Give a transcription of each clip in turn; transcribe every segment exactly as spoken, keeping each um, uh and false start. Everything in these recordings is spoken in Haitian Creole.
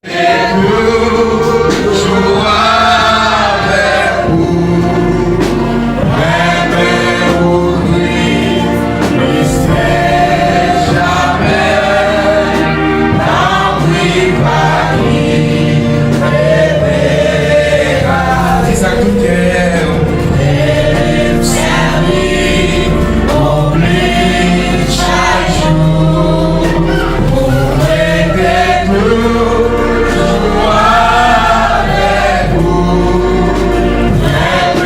Toujou avèk ou, mwen ouvri mistè jamè, tanpri pa kite m pèdi. Di sa ak tout kè w. Fè m sèvi ou plis chak jou, pou mwen te toujou avèk ou. Fè m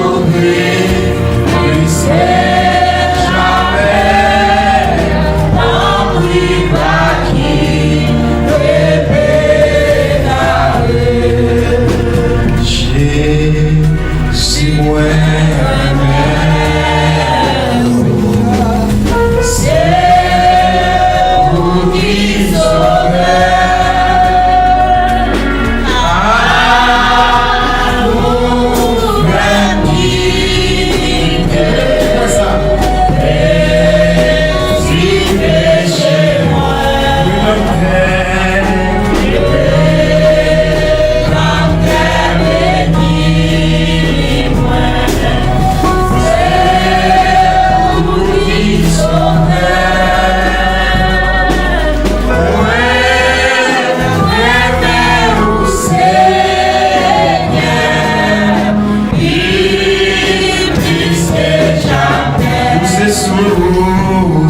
ouvri mistè jamè, tanpri pa kite m egare. Jezi, mwen renmen ou. Se ou ki sovè. Amour fè m kite. Ki pwen sa? Pèdi peche mwen. Wi, mwen. Ou se sous, ou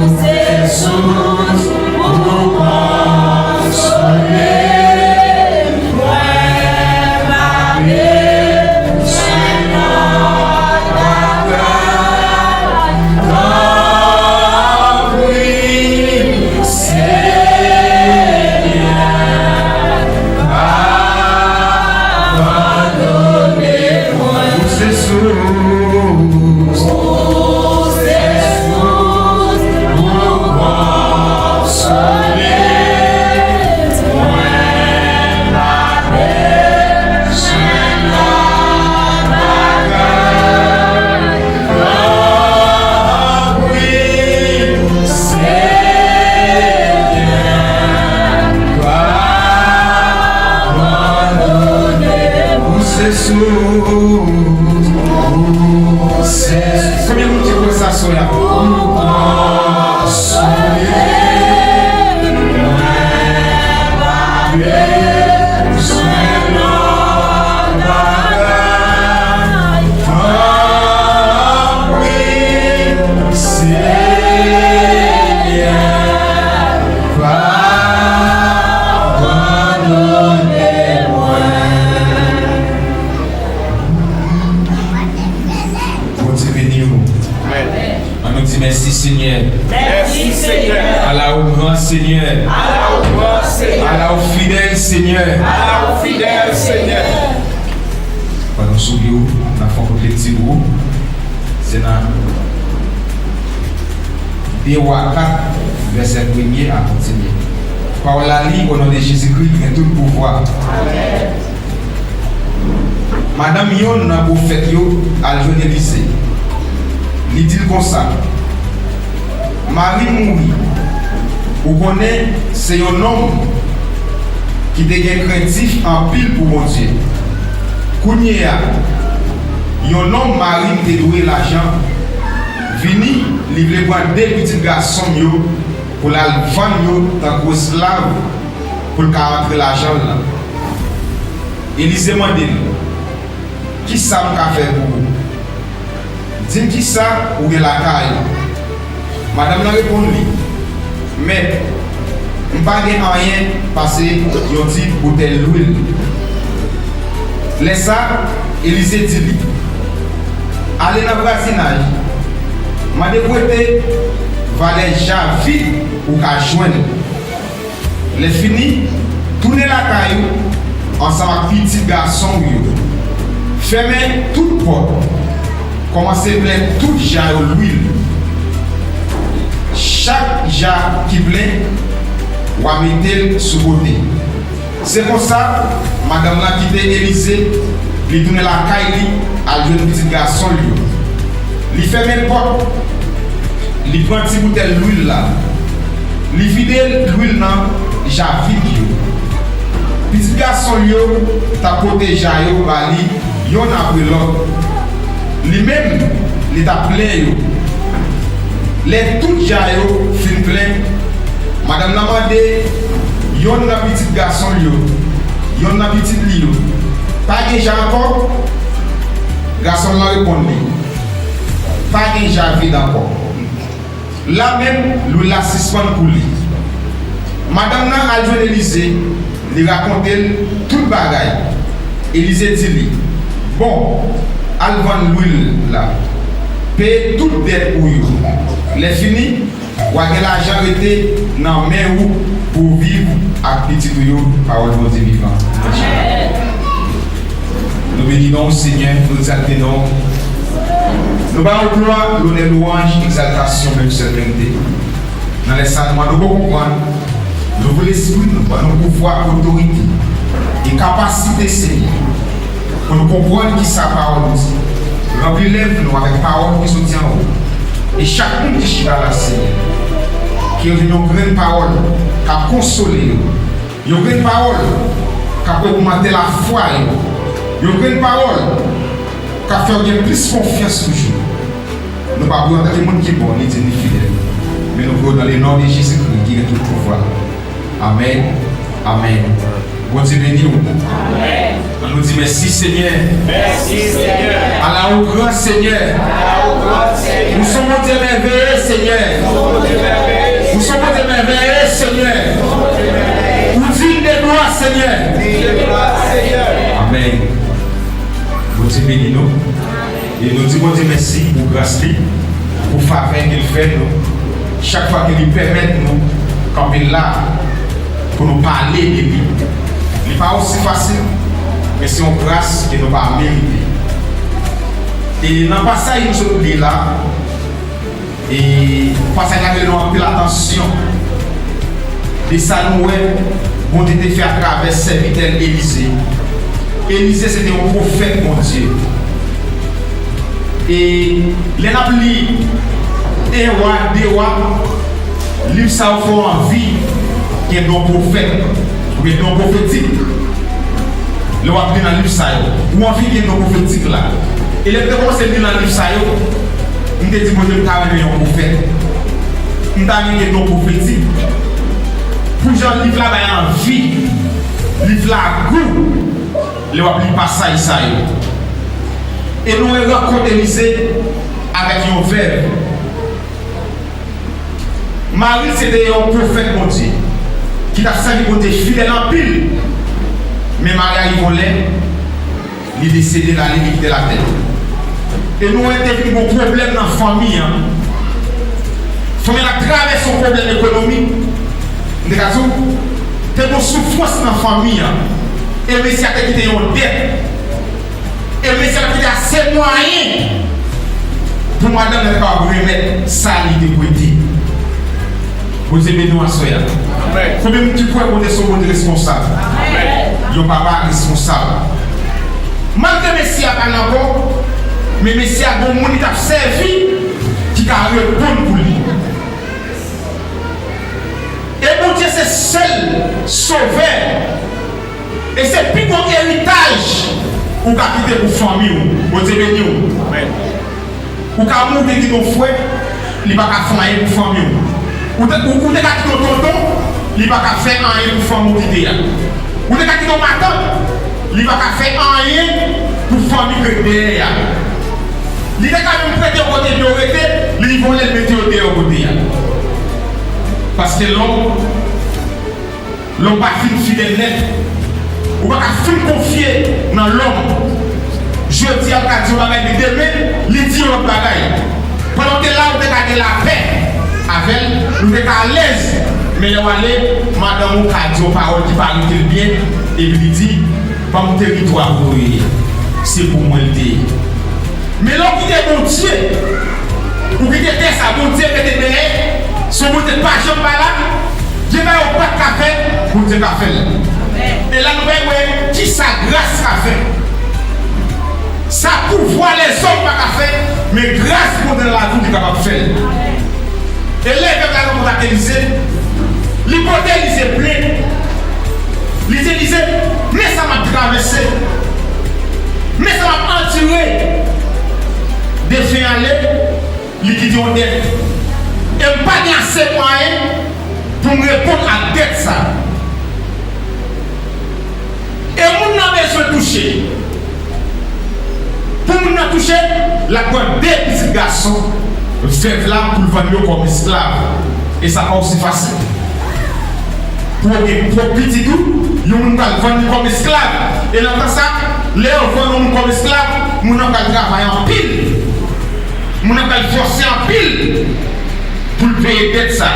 se sous, ou konsole mwen, pa bezwen lòt bagay. Tanpri, Senyè, pa abandone mwen. Ou se sous, ou se sous, ou konsole mwen, pa bezwen lòt bagay. Tanpri, Senyè, pa abandone. Ou se sous, ou se sous. Konbyen moun ki kwè sa sou la? Ou konsole mwen, pa bezwen lòt bagay. Tanpri, Senyè, pa abandone mwen. Bondye beni w. Anmèn. Ann nou di mèsi, Senyè. Mèsi, Senyè. Ala ou gran, Senyè. Ala ou gran, Senyè. Ala ou fidèl, Senyè. Ala ou fidèl, Senyè. Pandan w souri w, n ap fè yon kout lekti pou ou. Se nan de Wa kat, vèsè premye a kontinye. Pawòl la li, o non de Jezikri ki gen tout pouvwa. Amèn. Madanm yonn nan pwofèt yo al jwenn Elize. Li di l konsa, "Mari m mouri. Ou konnen, se yon nonm ki te gen krentif anpil pou Bondye. Kounye a, yon nonm mari m te dwe lajan vini, li vle pran de pitit gason m yo pou l al vann yo tankou esklav pou l ka antre lajan l lan." Elize mande l, "Kisa m ka fè pou ou? Di m kisa ou gen lakay ou." Madanm nan reponn li, "Mèt, m pa gen anyen pase yon ti boutèy lwil." Lè sa, Elize di li, "Ale nan vwazinaj, mande prete valè ja vid ou ka jwenn. Lèfini, tounen lakay ou ansanm ak pitit gason w yo. Fèmen tout pòt, kòmanse plen tout ja yo lwil. Chak ja ki plen, w a mete l sou kote." Se konsa, madanm nan kite Elize, li tounen lakay li, al jwenn pitit gason l yo. Li fèmen pòt, li pran ti boutèy lwil la, li vide lwil nan ja vid yo. Pitit gason l yo t ap pote ja yo ba li yonn apre lòt. Li menm, li t ap plen yo. Lè tout ja yo fin plen, madanm nan mande yonn nan pitit gason l yo, yonn nan pitit li yo, "Pa gen ja ankò?" Gason l lan reponn li, "Pa gen ja vid ankò." La menm, lwil la sispann koule. Madanm nan al jwenn Elize, li rakonte l tout bagay. Elize di li, "Bon, al vann lwil la, peye tout dèt ou yo. Lèfini, w a gen lajan rete nan men ou pou w viv ak pitit ou yo." Pawòl Bondye vivan. Nou beni non w, Senyè, nou egzalte non w. Nou ba w glwa, lonè, lwanj, egzaltasyon, menm sèl merite. Nan lè sa, nou an nou bon konprann, louvri lespri nou, ban nou pouvwa, otorite e kapasite, Senyè, pou nou konprann kisa pawòl ou di. Ranpli lèv nou avèk pawòl ki soti anwo. E chak moun ki chita la, Senyè, ke yo jwenn yon grenn pawòl k ap konsole yo. Yon grenn pawòl k ap ogmante lafwa yo. Yon grenn pawòl k ap fè w gen plis konfyans toujou. Nou pa priye antanke moun ki bon, ni di, ni fidèl. Men nou priye w nan le non de Jezikri ki gen tout pouvwa. Amèn. Amèn. Bondye beni w. Amèn. Ann nou di, "Mèsi, Senyè." Mèsi, Senyè. Ala ou gran, Senyè. Ala ou gran, Senyè. Ou se yon Bondye mèveye, Senyè. Ou se yon Bondye mèveye. Ou se yon Bondye mèveye, Senyè. Ou diy de glwa, Senyè. Diy de glwa, Senyè. Amèn. Bondye beni nou. E nou di Bondye mèsi pou gras li, pou favè ke l fè nou, chak fwa ke li pèmèt nou kanpe la pou nou pale de li. Li pa osi fasil, men se yon gras ke nou pa merite. E nan pasaj nou sot li la, e pasaj la rele nou anpil atansyon de sa nou wè Bondye te fè atravè sèvitè l Elize. Elize se te yon pwofèt Bondye. E lè n ap li en Wa, de Wa, liv sa yo fè w anvi gen don pwofèt, oubyen don pwofetik. Lè w ap li nan liv sa yo, ou anvi gen don pwofetik la. E lè m te kòmanse li nan liv sa yo, m te di Bondye, m ta renmen yon pwofèt. M ta renmen gen don pwofetik. Pou jan liv la bay anvi, liv la gou, lè w ap li pasaj sa yo. E nou wè rankont Elize avèk yon vèv. Mari l se te yon pwofèt Bondye, ki t ap sèvi Bondye fidèl anpil. Men Mari a rive yon lè, li desede, l ale, li kite latè. E nou wè te vin gon pwoblèm nan fanmi an. Fanmi an ap travèse yon pwoblèm ekonomik. M te ka di w, te gon soufrans nan fanmi an. E mesye a te kite yon dèt. E mesye a te kite ase mwayen pou madanm nan te kapab remèt sa li te prete. Bondye beni w aswè a. Amèn. Konbyen moun ki kwè Bondye se yon Bondye responsab? Amèn. Yon papa responsab. Malgre mesye a pa la ankò, men mesye a gon moun li t ap sèvi ki ka reponn pou li. E Bondye se sèl Sovè. E se pi gwo eritaj ou ka kite pou fanmi w. Bondye beni w. Amèn. Ou ka mouri, kite yon frè, li pa ka fè anyen pou fanmi w. Ou te, ou, ou te ka kite yon tonton, li pa ka fè anyen pou fanmi w kite a. Ou te ka kite yon matant, li pa ka fè anyen pou fanmi w ret dèyè a. Li te ka menm prete yo kote pou yo rete, li rive yon lè, li mete yo deyò kote a. Paske lòm Lòm pa fin fidèl nèt. Ou pa ka fin konfye nan lòm. Jodi a, l ka di yon bagay, men demen, li di yon lòt bagay. Pandan w te la, ou te ka gen lapè avè l, nou te ka alèz. Men lè w ale, madanm ou ka di yon pawòl ki pa rete l byen, epi li di, "Ban m teritwa kote w ye. Se pou mwen l te ye." Men lè w kite Bondye, ou kite tè sa Bondye mete dèyè, se yon Bondye k pa janm pa la, gen bagay ou pa t ka fè, Bondye ka fè l. E la nou pral wè kisa gras ka fè. Sa pouvwa lèzòm pa ka fè, men gras Bondye nan lavi w li kapab fè l. E lè pèp la nan kontak Elize, Li pote Elize plent. Li di Elize, men sa m ap travèse. Men sa m ap andire. Defen ale, li kite yon dèt. E m pa gen ase mwayen pou m reponn ak dèt sa. E moun nan bezwen touche. Pou moun nan touche, l ap pran de pitit gason vèv la pou l vann yo kòm esklav. E sa pa osi fasil. Pou w gen pwòp pitit ou, yon moun pral vann li kòm esklav. E nan tan sa, lè yo vann yon moun kòm esklav, moun nan pral travay anpil. Moun nan pral fòse anpil pou l peye dèt sa.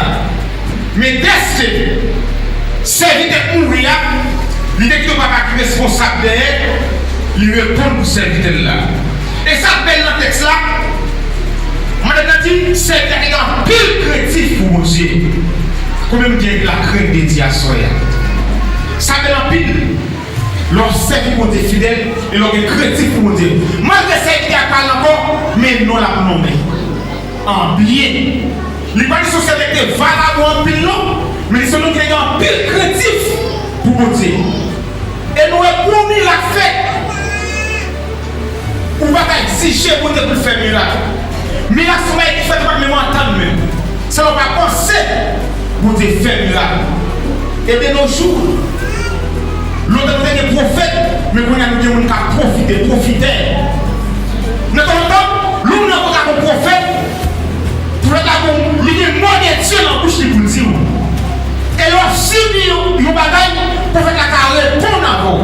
Men dèske sèvitè k mouri a, li te kite yon papa ki responsab dèyè, li reponn pou sèvitè l la. E sa k bèl nan tèks la, madanm nan di, sèvitè a te gen anpil krentif pou Bondye. Konbyen moun ki gen la crainte de Dieu aswè a? Sa bèl anpil. Lè w sèvi Bondye fidèl e lè w gen krentif pou Bondye. Malgre sèvitè a pa la ankò, men non l ap nonmen an byen. Li pa di se yon sèvitè ki te valab anpil non, men li se yon nonm ki te gen anpil krentif pou Bondye. E nou wè pou yon mirak fèt, ou pa ka egzije Bondye pou l fè mirak. Mirak se yon bagay ki fèt ou pa t menm antann menm. Sa w pa panse, Bondye fè mirak. E de nos jours, lontan nou te gen pwofèt, men kounye a nou gen moun k ap pwofite, pwofitè. Nan tan lontan, lè w nan kontak yon pwofèt, pwofèt la gon, li gen mo de Dye nan bouch li pou l di w. E lè w ap sibi yon, yon bagay, pwofèt la ka reponn avè w.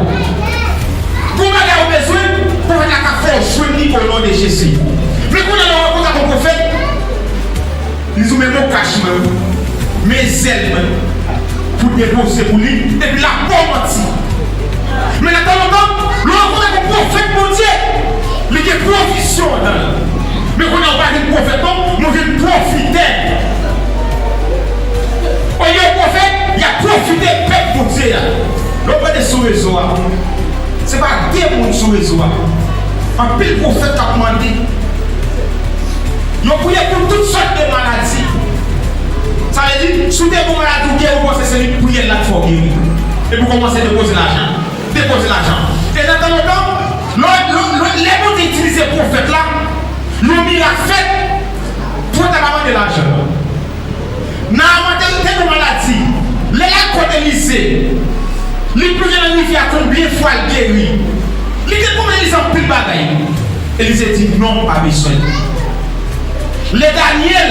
Gon bagay ou bezwen, pwofèt la ka fè w jwenn li o non de Jezi. Men kounye a lè w ap kontak yon pwofèt, li di w men mokach mwen, men zèl mwen, pou depoze pou li, epi l ap ba w manti. Men nan tan lontan, lè w rankontre ak yon pwofèt Bondye, li gen pwovizyon andan l. Men kounye a, ou pa vin pwofèt non, men w vin pwofitè. Olye yo pwofèt, y ap pwofite pèp Bondye a. Lè w gade sou rezo a, se pa de moun sou rezo a. Anpil pwofèt k ap mande. Yo priye pou tout sòt de maladi. Sa vle di, si w te gen yon maladi, ou gen, ou panse se li k priye l la k fè w geri. Epi w kòmanse depoze lajan. Depoze lajan. E nan tan lontan, lè, lè, lè, lè Bondye itilize pwofèt la, yon mirak fèt, pwofèt la pa mande lajan. Naaman te, te gen maladi. Lè l al kot Elize, li plonje nan rivyè a, konbyen fwa l geri? Li te pwomèt Elize anpil bagay. Elize di, non, pa bezwen. Lè Danyèl,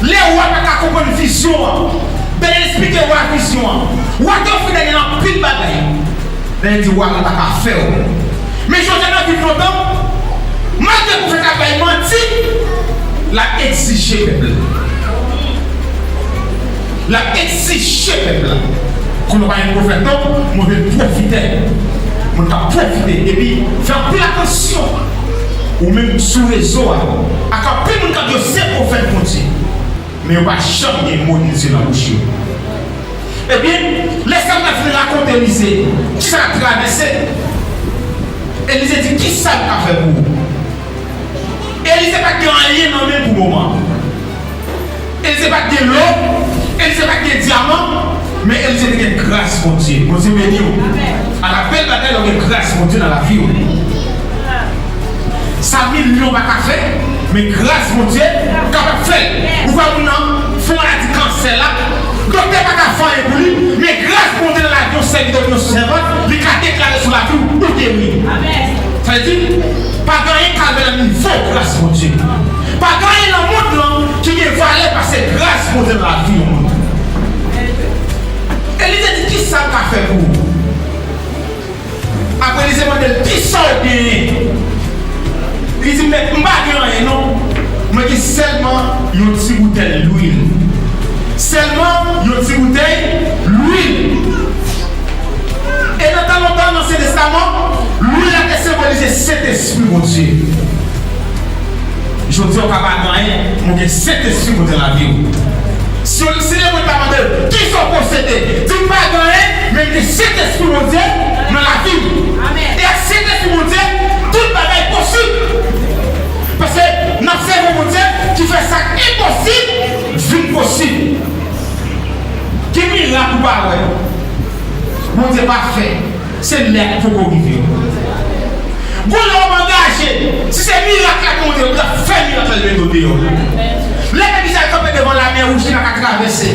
lè wa pa ka konprann vizyon an, Danyèl esplike wa vizyon an. Wa te ofri Danyèl anpil bagay. Danyèl di, wa, li pa ka fè w. Men jodi a nan Bib lontan, malgre pwofèt la bay manti, l ap egzije pèp la. L ap egzije pèp la. Kounye a w pa vin pwofèt non, men w vin pwofitè. Moun k ap pwofite. Epi, fè anpil atansyon. Ou menm sou rezo a, ak anpil moun k ap di yo se pwofèt Bondye. Men yo pa janm gen mo de Dye nan bouch yo. Ebyen, lè Samuel fin rakonte Elize kisa l ap travèse, Elize di, kisa m ka fè pou ou? Elize pa t gen anyen nan men l pou moman. Elize pa t gen lò, Elize pa t gen dyaman, men Elize te gen gras Bondye. Bondye beni w. Ala bèl bagay lè w gen gras Bondye nan lavi w. Sa milyon pa ka fè, men gras Bondye kapab fè l. Ou wè moun nan fè maladi kansè la, doktè pa ka fè anyen pou li, men gras Bondye nan lavi yon sèvitè, yon sèvant, li ka deklare sou lavi w, ou geri. Sa vle di, pa gen anyen k al nan nivo gras Bondye. Pa gen anyen nan mond lan ki gen valè pase gras Bondye nan lavi yon moun. Elize di, kisa m ka fè pou ou? Apre Elize mande l, kisa w genyen? Li di, men m pa gen anyen non. Mwen gen sèlman yon ti boutèy lwil. Sèlman yon ti boutèy lwil. E nan tan lontan, nan Ansyen Testaman, lwil la te senbolize Sentespri Bondye. Jodi a, w ka pa gen anyen, men w gen Sentespri Bondye nan lavi w. Si w, si lemonn ta mande w, kisa w posede? Di m pa gen anyen, men m gen Sentespri Bondye nan lavi m. E ak Sentespri Bondye, tout bagay posib. Paske n ap sèvi yon Bondye ki fè sa k enposib vin posib. pa wè. Bondye pa fè. Se lè k poko rive. Gon lè w ap angaje. Si se mirak la ke Bondye, Bondye ap fè mirak la, li mete w deyò. Lè nèg Izrayèl kanpe devan lamè wouj, li pa ka travèse.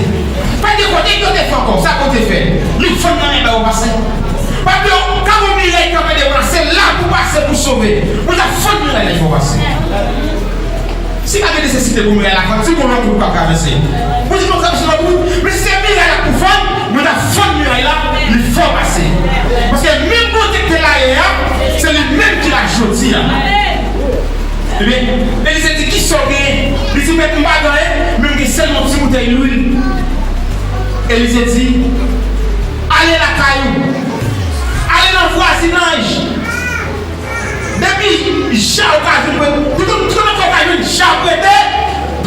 Pa gen kote yo te fè ankò. Sa Bondye fè. Li fann nan men ba yo pase. Pa bliye, kan yon miray kanpe devan la, se la pou pase, pou sove. Bondye ap fann miray la, li fè w pase. Si pa gen nesesite pou miray la fann, si gon lòt wout ou ka travèse. Ou di nou travèse lòt wout, men si se miray la pou fann, mwen t ap fann miray la, li fè w pase. Paske menm Bondye ki te la yè a, se li menm ki la jodi a. Ebyen, Elize di, kisa w genyen? Li di, mèt, m pa gen anyen, men m gen sèlman yon ti boutèy lwil. Elize di, ale lakay ou, ale nan vwazinaj. Depi ja ou ka jwenn, tout, tout, tout kote ou ka jwenn ja prete,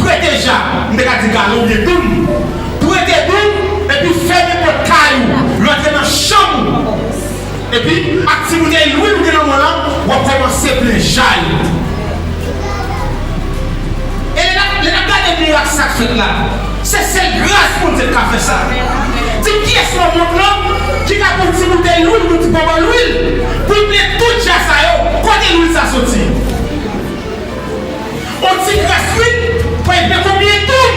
prete ja. M te ka di galon oubyen doum. Prete doum, epi fèmen pòt kay ou, rantre nan chanm ou. Epi, ak ti boutèy lwil ou gen nan men w lan, w ap kòmanse plen ja yo. E lè n ap, lè n ap gade mirak sa k fèt la, se sèl gras Bondye k ka fè sa. Di m kiyès nan mond lan ki ka pran yon ti boutèy lwil, yon ti bonbon lwil, pou l plen tout ja sa yo, kote lwil sa soti? On ti gras lwil, pou l plen konbyen doum?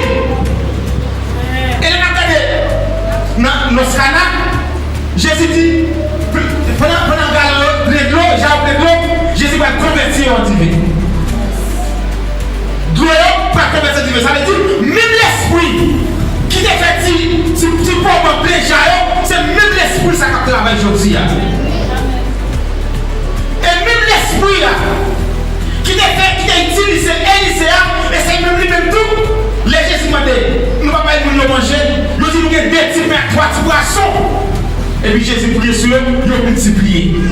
E lè n ap gade nan nòs Kana, Jezi di, pandan, pandan galon yo plen dlo, ja yo plen dlo, Jezi pral konvèti yo an diven. Dlo yo pral konvèti an diven. Sa vle di, menm lespri ki te fè ti, ti, ti bonbon plen ja yo, se menm lespri sa k ap travay jodi a. E menm lespri a, ki te fè, ki te itilize Elize a, e se menm li menm tou, lè Jezi mande, nou pa bay moun yo manje, yo di nou gen de ti pen ak twa ti pwason. Epi Jezi priye sou yo, yo miltipliye.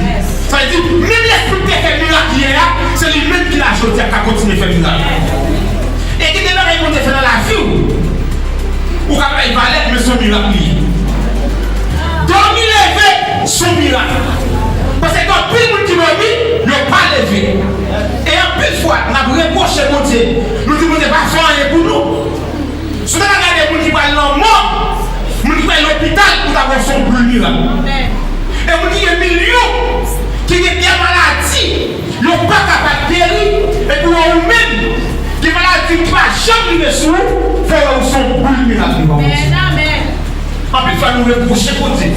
Sa vle di, menm lespri ki te fè mirak yè a, se li menm ki la jodi a, k ap kontinye fè mirak. E gen de bagay Bondye fè nan lavi w, ou ka pa bay valè, men se yon mirak li ye. Dòmi leve, se yon mirak. Paske gen anpil moun ki dòmi, yo pa leve. E anpil fwa, n ap repwoche Bondye. Nou di Bondye pa fè anyen pou nou. Si w ta ka gade moun ki pral nan mò, moun ki pral lopital, ou ta wè se yon boul mirak. E moun ki gen milyon, ki gen tèl maladi, yo pa kapab geri, epi w wè ou menm, gen maladi ki pa janm rive sou ou, fò w wè ou se yon boul mirak devan Bondye. Anpil fwa nou repwoche Bondye.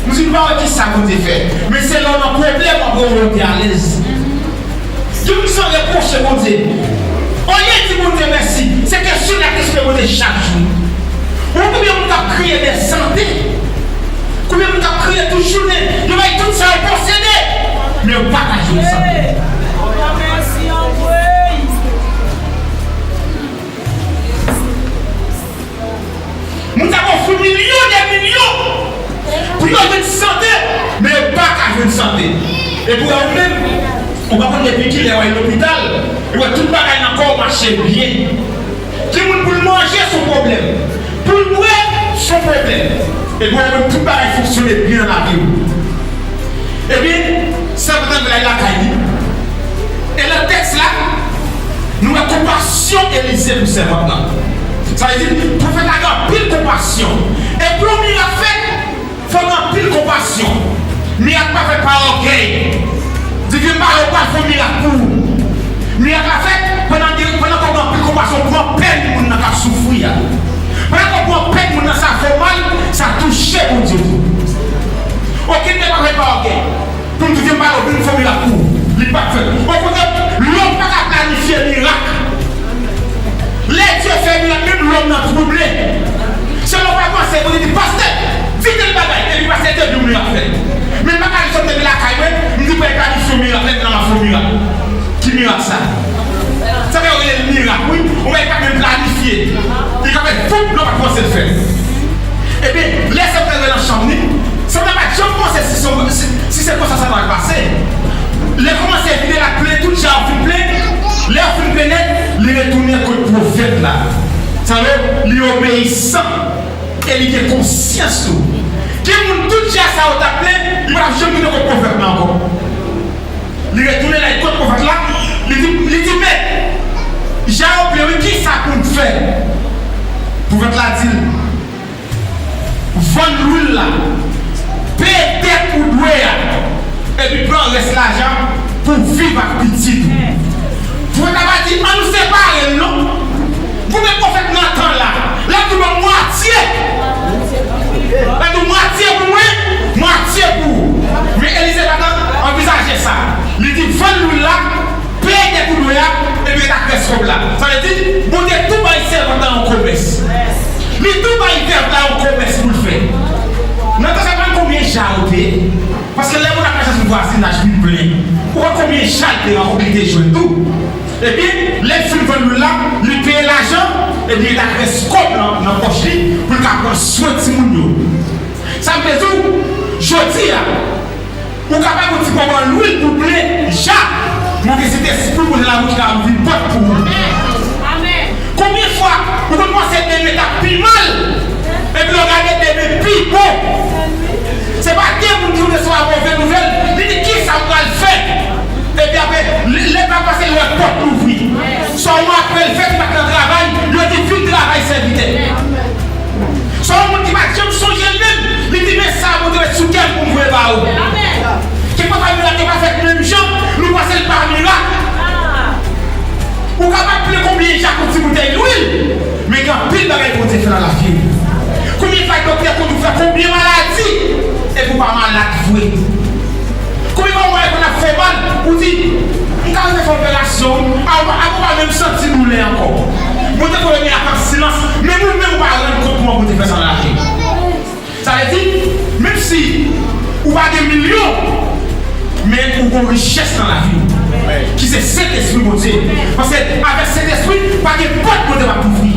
Nou di nou pa wè kisa Bondye fè. Men se lè w nan pwoblèm w ap wè w te alèz. Gen moun ki sa repwoche Bondye. Olye di Bondye mèsi, se kesyon y ap kesyon Bondye chak jou. Ou konbyen moun k ap kriye dè sante? Konbyen moun k ap kriye tout jounen? Yo bay tout sa yo posede, men yo pa ka jwenn sante. Moun sa yo ofri milyon de milyon pou yo jwenn sante, men yo pa ka jwenn sante. Epi w menm, ou pa konn depi kilè w al lopital, ou wè tout bagay nan kò w mache byen. Gen moun pou l manje se yon pwoblèm, pou l bwè se yon pwoblèm, epi w menm tout bagay fonksyone byen nan lavi w. Ebyen, sèvant lan vle al lakay li. E nan tèks la, nou wè konpasyon Elize pou sèvant lan. Sa vle di, pwofèt la gen anpil konpasyon. E pou yon mirak fèt, fò gen anpil konpasyon. Mirak pa fèt pa ògèy. Di vin pale, ou pral fè yon mirak pou ou. Mirak la fèt pandan, pandan ke w gen anpil konpasyon, w pran pèn moun nan k ap soufri a. Pandan ke w pran pèn moun nan, sa fè w mal, sa touche Bondye tou. Okenn nèg pa fèt pa ògèy. Pou m di vin pale w, vin fè yon mirak pou ou. Li p ap fèt. Okontrè, lòm pa ka planifye mirak. Lè Dye fè mirak, menm lòm nan twouble. Se lè w pral panse, Bondye di, pastè, di tèl bagay, epi pastè te di w mirak fèt. Men m pa ka jis sot depi lakay mwen, m di m pral planifye yon mirak, lè m nan m ap fè yon mirak. Ki mirak sa? Sa fè yo rele l mirak, wi. Yon bagay ki pa menm planifye. Li ka fèt voup, lè w pa t panse l fèt. Ebyen, lè sèvant lan rive nan chanm li, sèvant lan pa t janm panse si se, si, si se konsa sa t ap pase. Lè l kòmanse vide l ap plen, tout ja yo fin plen, lè yo fin plen nèt, li retounen kot pwofèt la. Sa vle, li obeyisan e li gen konsyans tou. Gen moun, tout ja sa yo t ap plen, li pa t ap janm tounen kot pwofèt la ankò. Li retounen la, li kot pwofèt la, li di, li di, mèt, ja yo plen wi, kisa pou n fè? Pwofèt la di l, Vann lwil la, peye dèt ou dwe a, epi pran rès lajan pou w viv ak pitit ou. Pwofèt la pa di, "Ann nou separe l non." Gon pwofèt nan tan la, l ap di, "Ban m mwatye." L ap di, "Mwatye pou mwen, mwatye pou ou." Men Elize pa t anvizaje sa. Li di, "Vann lwil la, peye dèt ou dwe a, epi ret ak rès kòb la." Sa vle di, Bondye tou bay sèvant la yon komès. Li tou bay vèv la yon komès pou l fè. Nan tan sa, konn konbyen ja ou te? Paske lè moun ap mache sou vwazinaj, li plen. Ou konn konbyen ja l te rankontre, li te jwenn tou? Ebyen, lè l fin vann lwil la, li peye lajan, ebyen, li ret ak rès kòb lan nan pòch li pou l ka pran swen timoun yo. Sa m vle di w, jodi a, ou kapab yon ti bonbon lwil pou plen ja, men w gen Sentespri pou lè la bouch la vin pòt pou ou. Konbyen fwa ou konn panse demen t ap pi mal, epi lè w gade demen pi bon? Se pa de moun ki vin resevwa move nouvèl, li di, "Kisa m pral fè?" Epi apre, lè, lè tan pase, l wè pòt louvri. Swa yon apèl fèt, li pa t nan travay, yo di, "Vin travay, sèvitè." Swa yon moun ki pa t janm sonje l menm, li di, "Men sa, Bondye met sou kè m pou m voye ba ou." Kèk fwa, fanmi la te pa fèt menm jan, nou panse l pa mirak. Ou kapab plen konbyen ja pou ti boutèy lwil, men gen anpil bagay Bondye fè nan lavi w. Konbyen fwa doktè konn ou fè konbyen maladi, epi w pa malad vre? Konbyen fwa w wè konn ap fè w mal, ou di, "M ka rive fè operasyon, a, ou pa, a, ou pa menm santi doulè ankò." Bondye konn regle ak silans, men ou menm ou pa rann kont kòman Bondye fè sa nan lavi w. Sa vle di, menm si ou pa gen milyon, men ou gon richès nan lavi w, ki se Sentespri Bondye. Paske avèk Sentespri, pa gen pòt Bondye p ap louvri.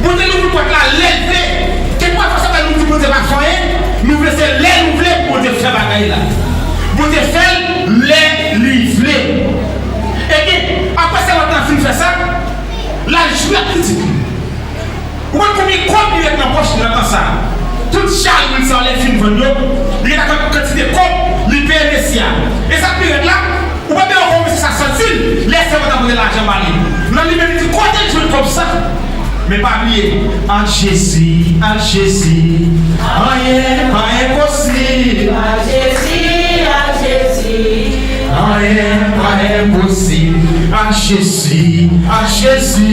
Bondye louvri pòt la lè l vle. Kèk fwa sa fè nou di Bondye pa fè anyen, nou vle se lè nou vle pou Bondye fè bagay la. Bondye fè l lè li vle. Ebyen, apre sèvant lan fin fè sa, l al jwe ak pitit li. Ou konn konbyen kòb li ret nan pòch li nan tan sa a? Tout ja lwil sa yo, lè l fin vann yo, li ret ak yon kantite kòb, li peye mesye a. E sa k pi rèd la, ou pa menm wè kòman mesye sa santi l lè sèvant la pote lajan ba li. Nan li menm, li di, "Kote l jwenn kòb sa?" Men pa bliye, ak Jezi, ak Jezi, anyen pa enposib. Ak Jezi, ak Jezi, anyen pa enposib. Ak Jezi, ak Jezi,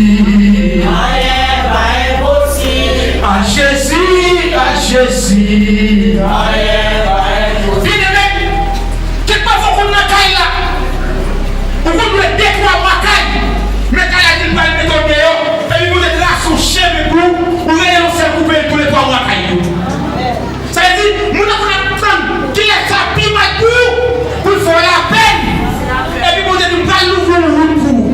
anyen pa enposib. Ak Jezi, ak Jezi, anyen pa enposib. Byeneme, kèk pafwa w konn nan kay la, ou konn dwe de twa mwa kay, men kay la di l pral mete w deyò, epi pou te trase yon chemen pou ou, ou rele yon sèl koupe tou le twa mwa kay yo. Sa vle di, moun nan konn ap tann kilè sa pi mal pou ou, pou l fè w lapèn. Epi Bondye di, "M pral louvri yon wout pou ou.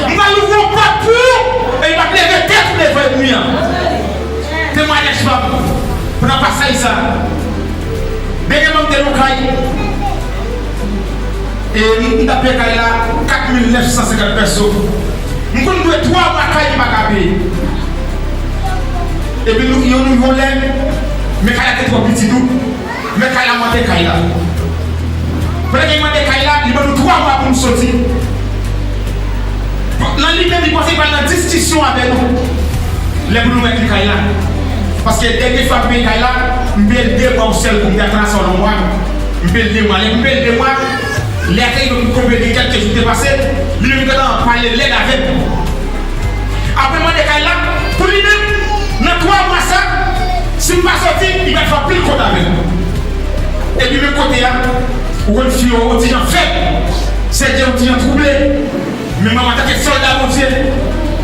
M pral louvri yon pòt pou ou." Epi m ap leve tèt ou devan ènmi an. Temwayaj pa m, pandan pasaj sa, dènyèman m te nan yon kay. E m, m t ap peye kay la kat mil nèf san senkant pèso. M konn dwe twa mwa kay m pa ka peye. Epi nou, yon, nou, yon lè, men kay la te twò piti tou. Men kay la, mande kay la. Pandan ke mande kay la, li ban nou twa mwa pou nou soti. Nan li menm, li panse li pral nan diskisyon avè nou. Lè pou nou mèt li kay la. Paske dènye fwa m peye kay la, m peye l de mwa yon sèl kou, m te atann sa yon mwa. M peye l de mwa. Lè m peye l de mwa, lè a te rive pou m konprann gen kèlke jou ki te pase, li menm li gentan pale lèd avè m. Apre m mande kay la, pou li menm, nan twa mwa sa, si m pa soti, li pral fè anpil kont avè m. Epi menm kote a, ou konn fi yo, yon ti jan fèb, sèdye yon ti jan twouble. Men mwen, antanke sòlda Bondye,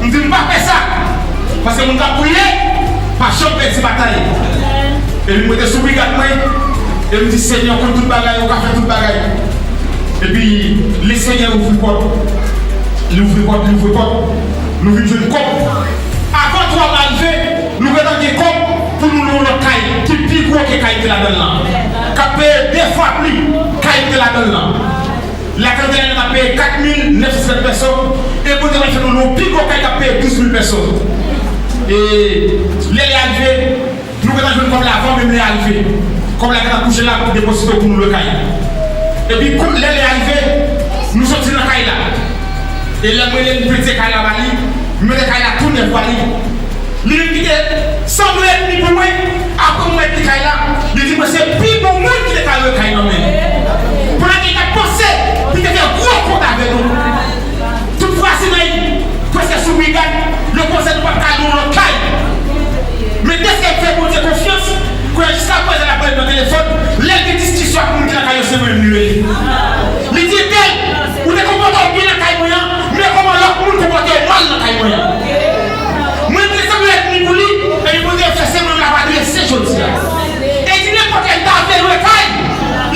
m di m pa pè sa. Paske moun k ap priye pa janm pèdi batay. Epi m rete sou brigad mwen, e m di, "Senyè, ou konn tout bagay, ou ka fè tout bagay." Epi Lesenyè ouvri pòt. Li ouvri pòt, li ouvri pòt. Nou vin jwenn kòb. Avan twa mwa rive, nou gentan gen kòb pou nou lwe yon lòt kay ki pi gwo ke kay ki te ladan l lan. K ap peye de fwa pli kay ki te ladan l lan. Lakay nou te ladan l ap peye kat mil nèf san senkant pèso, e Bondye pral fè nou lwe yon pi gwo kay k ap peye douz mil pèso. E lè lè a rive, nou gentan jwenn kòb la avan menm lè a rive. Kòb la gentan kouche la pou depozite pou nou lwe kay. Epi kou lè lè a rive, nou soti nan kay la. E lè m rele, m pete kay la ba li, m mete kay la tou nèf ba li. Li menm ki te sanble ènmi pou mwen, Apre m wè li kay la, li di mwen se pi bon moun ki te ka lwe kay nan men l. Pandan ke l t ap panse pou l te fè gwo kont avè nou. Tout vwazinay prèske sou brigad, yo panse nou p ap ka lwe yon lòt kay. Men dèske m fè Bondye konfyans, kounye a jiska prezan l ap rele m nan telefòn, lè l gen diskisyon ak moun ki nan kay yo, se mwen menm li rele. Li di, Entèl, ou te konpòte w byen nan kay mwen an, men kòman lòt moun konpòte yo mal nan kay mwen an? Mwen te sanble ènmi pou li, epi Bondye fè se mwen l ap adrese jodi a. E di nenpòt lè m ta vle lwe kay,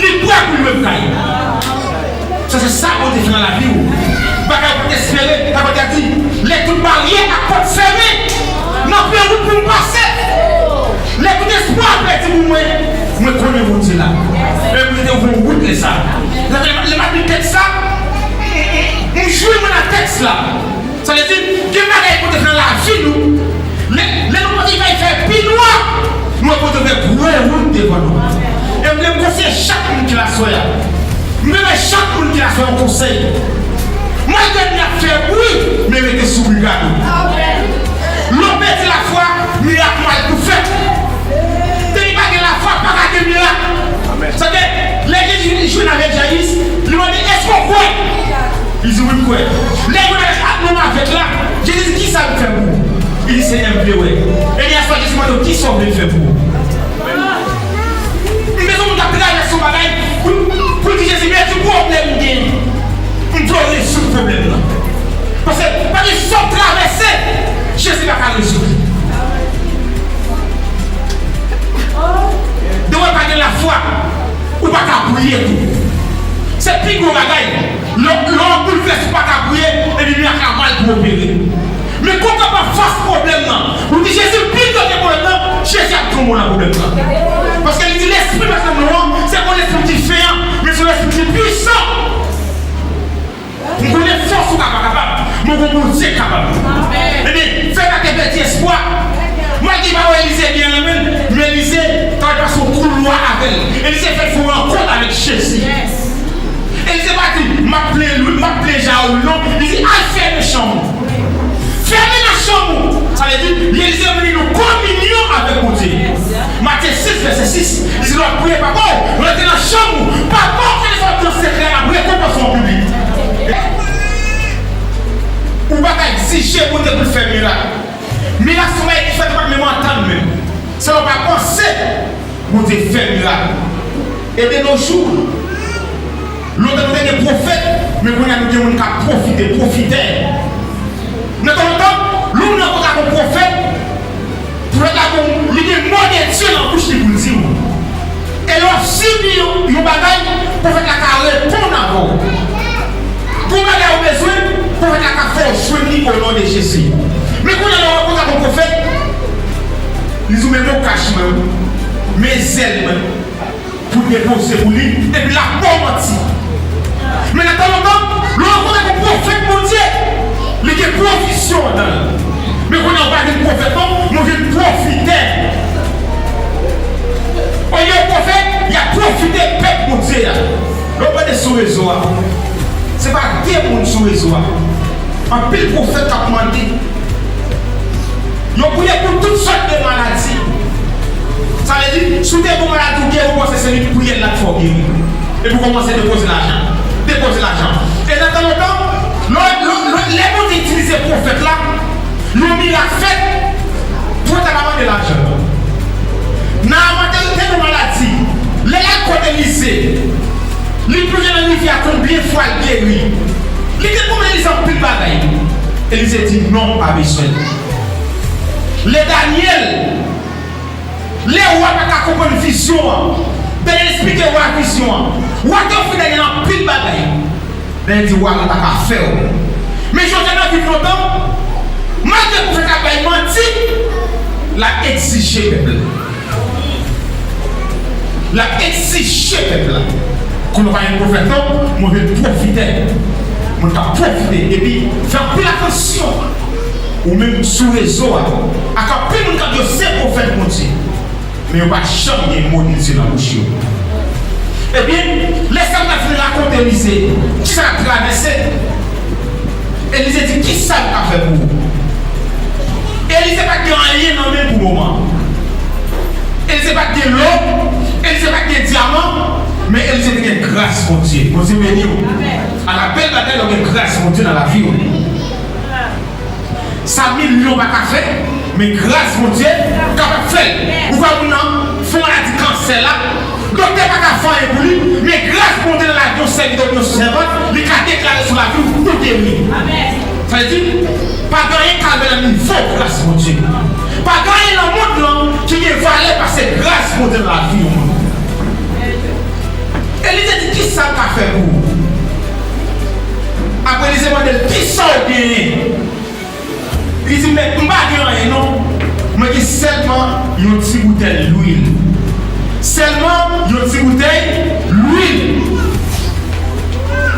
li prè pou l lwe m kay. Sa se sa Bondye fè nan lavi w. Bagay ou pa t espere, sa Bondye di, lè tout baryè ak pòt fèmen, m ap fè wout pou m pase. Lè tout espwa pèdi pou mwen, mwen konnen Bondye la. E Bondye te ouvri yon wout lè sa. Lè, lè, lè m ap li tèks la, m jwi mwen nan tèks la. Sa vle di, gen bagay Bondye fè nan lavi nou. Lè, lè nou panse bagay fè pi nwa, nou wè Bondye fè gwo wout devan nou. E m vle m konseye chak moun ki la aswè a. M vle bay chak moun ki la aswè a yon konsèy. Malgre nou ap fè bri, men rete sou brigad ou. Lè w pèdi lafwa, mirak mal pou fèt. Depi pa gen lafwa, pa ka gen mirak. Sa vle, lè Jezi jwenn avèk Jayis, li mande, èske w kwè? Li di, wi, m kwè. Lè yo al ak nonm avèg la, Jezi di, kisa m fè pou ou? Li di, Senyè, m vle wè. E li aswè Jezi mande w, kisa w vle m fè pou ou? M bezwen moun k ap travèse yon bagay pou, pou l di Jezi, men ki pwoblèm m gen? M vle w rezoud pwoblèm nan. Paske pa gen sa w travèse, Jezi pa ka rezoud. Depi w pa gen lafwa, ou pa ka priye tou. Se pi gwo bagay. Lè, lè w boulvèse, ou pa ka priye, epi mirak la mal pou opere. Men kon w ap fas pwoblèm nan, ou di Jezi pilote pwoblèm nan, Jezi ap tonbe nan pwoblèm nan. Paske li di lespri m ak nanm nou an, se pa yon lespri ki fè an, men se yon lespri ki pwisan. M konnen fòs ou ka pa kapab, men w gon Bondye k kapab. Ebyen, fè pa te pèdi espwa. Malgre pa wè Elize byen nan men l, men Elize t al pase yon koulwa avè l. Elize fè l fè yon rankont avèk Jezi. Elize pa di, m ap plen lwil, m ap plen jarèt lwil non. Li di, al fèmen chanm ou. Fèmen nan chanm ou. Sa vle di, Elize vle nou kominyon avèk Bondye. Matye sis, vèsè sis, li di, lè w ap priye Papa w, rantre nan chanm ou. Papa w ki nan sekrè a ap rekonpanse w an piblik. Ou pa ka egzije Bondye pou l fè mirak. Mirak se yon bagay ki fèt ou pa t menm antann menm. Se lè w pa panse Bondye fè mirak. E de nos jours, lontan nou te gen pwofèt, men kounye a nou gen moun k ap pwofite, pwofitè. Nan tan lontan, lè w rankontre ak yon pwofèt, pwofèt la gon, li gen mo de Dye nan bouch li pou l di w. E lè w ap sibi yon, yon bagay, pwofèt la ka reponn avè w. Gon bagay ou bezwen, pwofèt la ka fè w jwenn li o non de Jezi. Men kounye a lè w rankontre ak yon pwofèt, li di w men mokach mwen, men zèl mwen, pou depoze pou li, epi l ap ba w manti. Men nan tan lontan, lè w rankontre ak yon pwofèt Bondye, li gen pwovizyon anndan l. Men kounye a w pa vin pwofèt non, men w vin pwofitè. Olye w pwofèt, y ap pwofite pèp Bondye a. Lè w gade sou rezo a, se pa de moun sou rezo a. Anpil pwofèt k ap mande. Yo priye pou tout sòt de maladi. Sa vle di, si w te gon maladi ou geri, ou panse se li ki priyè l la k fè w geri. Epi w kòmanse depoze lajan. Depoze lajan. E nan tan lontan, lè, lè, lè, lè Bondye itilize pwofèt la, yon mirak fèt, pwofèt la pa mande lajan. Naaman te, te gon maladi. Lè l al kot Elize, li plonje nan rivyè a konbyen fwa l geri. Li te pwomèt Elize anpil bagay. Elize di, non, pa bezwen. Lè Danyèl, lè wa pa ka konprann vizyon an, Danyèl esplike wa vizyon an. Wa te ofri Danyèl anpil bagay. Danyèl di, wa, nou pa ka fè w. Men jodi a n ap viv lontan, malgre pwofèt la bay manti, l ap egzije pèp la. L ap egzije pèp la. Kounye a w pa vin pwofèt non, men w vin pwofitè. Moun k ap pwofite. Epi, fè anpil atansyon. Ou menm sou rezo a, ak anpil moun k ap di yo se pwofèt Bondye. Men yo pa janm gen mo de Dye nan bouch yo. Ebyen, lè Samyèl fin rakonte Elize kisa l ap travèse, Elize di, kisa m ka fè pou ou? Elize pa t gen anyen nan men l pou moman. Elize pa t gen lò, Elize pa t gen dyaman, men Elize te gen gras Bondye. Bondye beni w. Ala bèl bagay lè w gen gras Bondye nan lavi w. Sa milyon pa ka fè, men gras Bondye kapab fè l. Ou wè moun nan fè maladi kansè la, doktè pa ka fè anyen pou li, men gras Bondye nan lavi yon sèvitè, yon sèvant, li ka deklare sou lavi w, ou geri. Sa vle di, pa gen anyen k ka rive nan nivo gras Bondye. Pa gen anyen nan mond lan ki gen valè pase gras Bondye nan lavi yon moun. Elize di, "Kisa m ka fè pou ou?" Apre Elize mande l, "Kisa w genyen?" Li di, "Mèt, m pa gen anyen non. Mwen gen sèlman yon ti boutèy lwil. Sèlman yon ti boutèy lwil."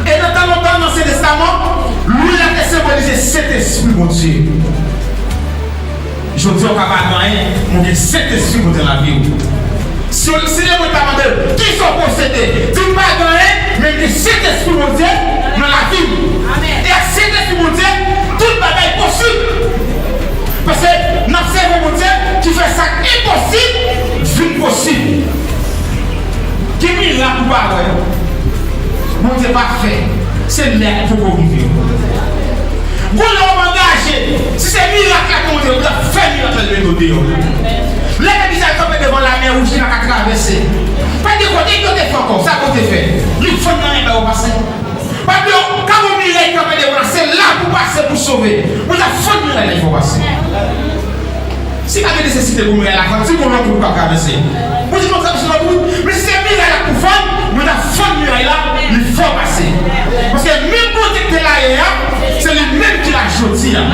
E nan tan lontan, nan Ansyen Testaman, lwil la te senbolize Sentespri Bondye. Jodi a, w ka pa gen anyen, men w gen Sentespri Bondye nan lavi w. Si w, si lemonn ta mande w, "Kisa w posede?" Di, "M pa gen anyen, men m gen Sentespri Bondye nan lavi m." E ak Sentespri Bondye, tout bagay posib. Paske n ap sèvi yon Bondye ki fè sa k enposib vin posib. Gen mirak ou pa wè. Bondye pa fè. Se lè a k poko rive. Gon lè w angaje. Si se mirak la pou Bondye, Bondye ap fè mirak la, l mete w deyò. Lè legliz la kanpe devan lamè wouj, li pa ka travèse. Pa gen kote yo te fè ankò, sa Bondye fè. Li fann nan men ba yo pase. Pa bliye, ka gon miray kanpe devan la, se la pou pase pou sove. Mwen ta fann miray la, fò pase. Si pa gen nesesite pou miray la fann, si gon lòt wout ou ka travèse. Ou di nou travèse lòt wout, men si se miray la pou fann, mwen ta fann miray la, li fò pase. Paske menm Bondye ki te la yè a, se li menm ki la jodi a.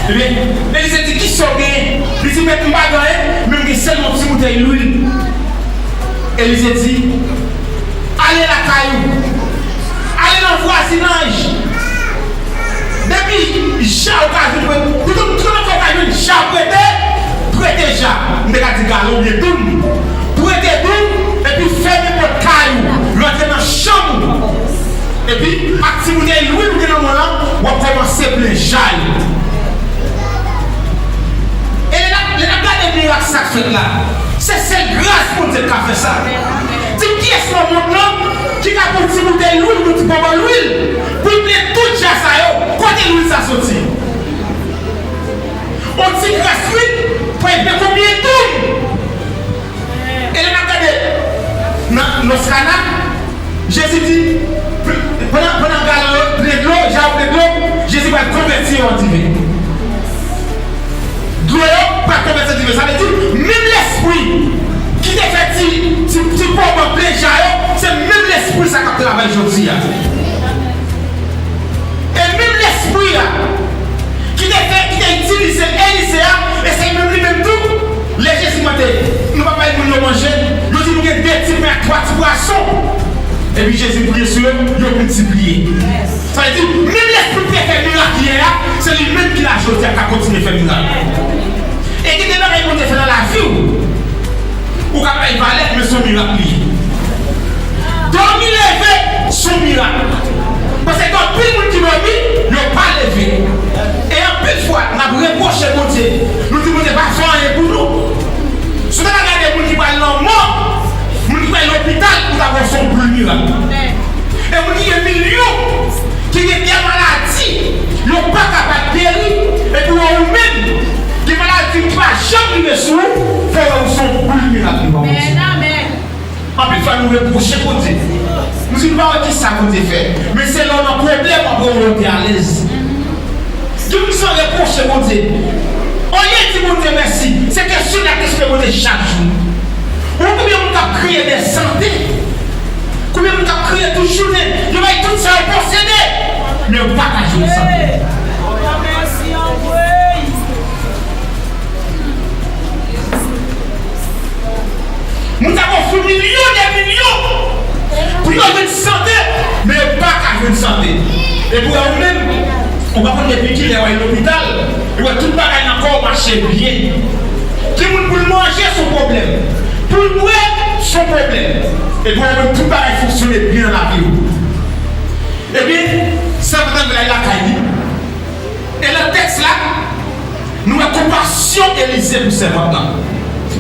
Ebyen, Elize di, "Kisa w genyen?" Li di, "Mèt, m pa gen anyen, men m gen sèlman yon ti boutèy lwil." Elize di, "Ale lakay ou, ale nan vwazinaj. Depi ja ou ka jwenn, tout, tout kote ou ka jwenn ja prete, prete ja." M te ka di galon oubyen doum. "Prete doum, epi fèmen pòt kay ou, rantre nan chanm ou." Epi, ak ti boutèy lwil ou gen nan men w lan, w ap kòmanse plen ja yo. E lè n ap, lè n ap gade mirak sa k fèt la, se sèl gras Bondye k ka fè sa. Di m kiyès nan mond lan ki ka pran ti boutèy lwil, yon ti bonbon lwil, pou l plen tout ja sa yo, kote lwil sa soti? On ti gras lwil, pou l plen konbyen doum? E lè n ap gade nan nòs Kana, Jezi di, pandan, pandan galon yo plen dlo, ja yo plen dlo, Jezi pral konvèti yo an diven. Dlo yo pral konvèti an diven. Sa vle di, menm lespri ki te fè ti, ti, ti bonbon plen ja yo, se menm lespri sa k ap travay jodi a. E menm lespri a, ki te fè, ki te itilize Elize a, e se menm li menm tou, lè Jezi mande, "Nou pa bay moun yo manje?" Yo di, "Nou gen de ti pen ak twa ti pwason." Epi Jezi priye sou yo, yo miltipliye. Sa vle di, menm lespri ki te fè mirak yè a, se li menm ki la jodi a, k ap kontinye fè mirak. E gen de bagay Bondye fè nan lavi w, ou ka pa bay valè, men se yon mirak li ye. Dòmi leve, se yon mirak. Paske gen anpil moun ki dòmi, yo pa leve. E anpil fwa, n ap repwoche Bondye. Nou di Bondye pa fè anyen pou nou. Si w ta gade moun ki pral lanmò, moun ki pral lopital, ou ta wè se yon boul mirak. E moun ki gen milyon, ki gen de maladi, yo pa kapab geri, epi w, ou menm, gen maladi ki pa janm rive sou ou, fò w wè ou se yon boul mirak devan Bondye. Anpil fwa, nou repwoche Bondye. Nou di, "Nou pa wè kisa Bondye fè." Men se lè w nan pwoblèm, w ap wè w te alèz. Gen moun ki san repwoche Bondye. Olye di Bondye mèsi, se kesyon y ap kesyon Bondye chak jou. Ou konbyen moun k ap kriye de sante? Konbyen moun k ap kriye tout jounen? Yo bay tout sa yo posede, men yo pa ka jwenn sante. Moun sa yo ofri milyon de milyon pou yo jwenn sante, men yo pa ka jwenn sante. Epi w menm, ou pa konn depi kilè w al lopital, e w wè tout bagay nan kò w mache byen. Gen moun pou l manje se yon pwoblèm, pou l bwè se yon pwoblèm. Epi w menm tout bagay fonksyone byen nan lavi w. Ebyen, sèvant lan vle al lakay li. E nan tèks la, nou wè konpasyon Elize pou sèvant lan.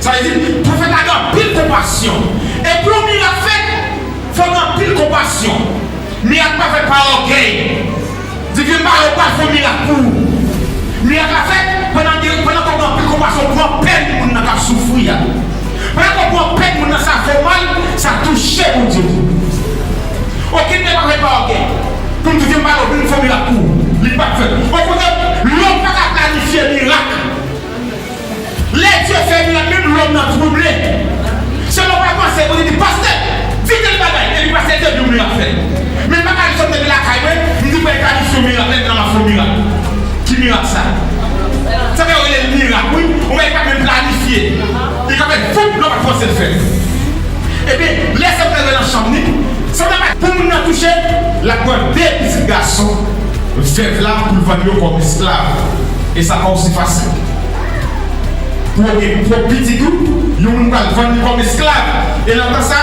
Sa vle di, pwofèt la gen anpil konpasyon. E pou yon mirak fèt, fò gen anpil konpasyon. Mirak pa fèt pa ògèy. Di vye m pale, ou pral fè yon mirak pou ou. Mirak la fèt pandan, pandan ke w gen anpil konpasyon, w pran pèn moun nan k ap soufri a. Pandan ke w pran pèn moun nan, sa fè w mal, sa touche Bondye tou. Okenn nèg pa fèt pa ògèy. Pou m di vye m pale, vin fè yon mirak pou ou. Li p ap fèt. Okontrè, lòm pa ka planifye mirak. Lè Dye fè mirak, menm lòm nan twouble. Sèlman w pa panse, Bondye di, "Pastè, di tèl bagay," epi pastè te di w mirak fèt. Men m pa ka jis sot depi lakay mwen, m di, "Mwen planifye yon mirak, lè m nan m ap fè yon mirak." Ki mirak sa? Sa fè yo rele l mirak, wi. Yon bagay li pa t menm planifye. Li ka fèt, voup, lè w pa t panse l fèt. Ebyen, lè sa pral nan chanm li, sa nan pa pou moun nan touche, l ap pran de pitit gason vèv la pou l vann yo kòm esklav. E sa pa osi fasil. Pou w gen pwòp pitit ou, yon moun pral vann li kòm esklav. E nan tan sa,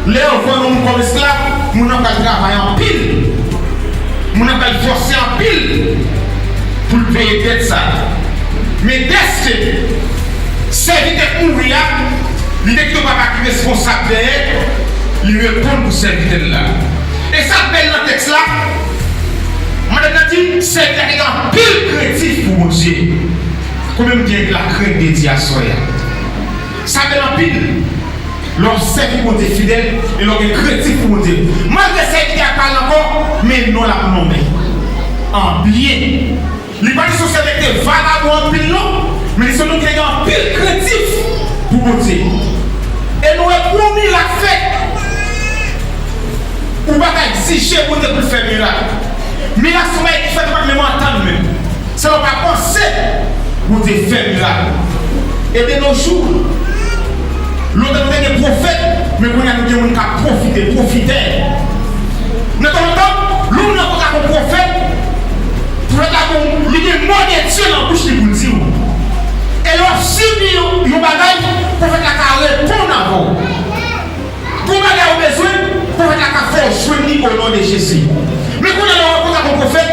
lè yo vann yon moun kòm esklav, moun nan pral travay anpil. Moun nan pral fòse anpil pou l peye dèt sa. Men dèske sèvitè k mouri a, li te kite yon papa ki responsab dèyè, li reponn pou sèvitè l la. E sa k bèl nan tèks la, madanm nan di, sèvitè a te gen anpil krentif pou Bondye. Konbyen moun ki gen lakrent de Dye aswè a? Sa bèl anpil. Lè w sèvi Bondye fidèl e lè w gen krentif pou Bondye. Malgre sèvitè a pa la ankò, men non l ap nonmen an byen. Li pa t sou sèvitè valab anpil non, men li se yon moun ki te gen anpil krentif pou Bondye. E nou wè pou yon mirak fèt, ou pa ka egzije Bondye pou l fè mirak. Mirak se yon bagay ki fèt ou pa t menm antann menm. Sa w pa panse, Bondye fè mirak. E de nos jours, lontan nou te gen pwofèt, men kounye a nou gen moun k ap pwofite, pwofitè. Nan tan lontan, lè w rankontre ak yon pwofèt, pwofèt la gen, li gen mo de Dye nan bouch li pou l di w. E lè w ap sibi yon, yon bagay, pwofèt la ka reponn avè w. Pou bagay ou bezwen, pwofèt la ka fè w jwenn li o non de Jezi. Men kounye a lè w rankontre ak yon pwofèt,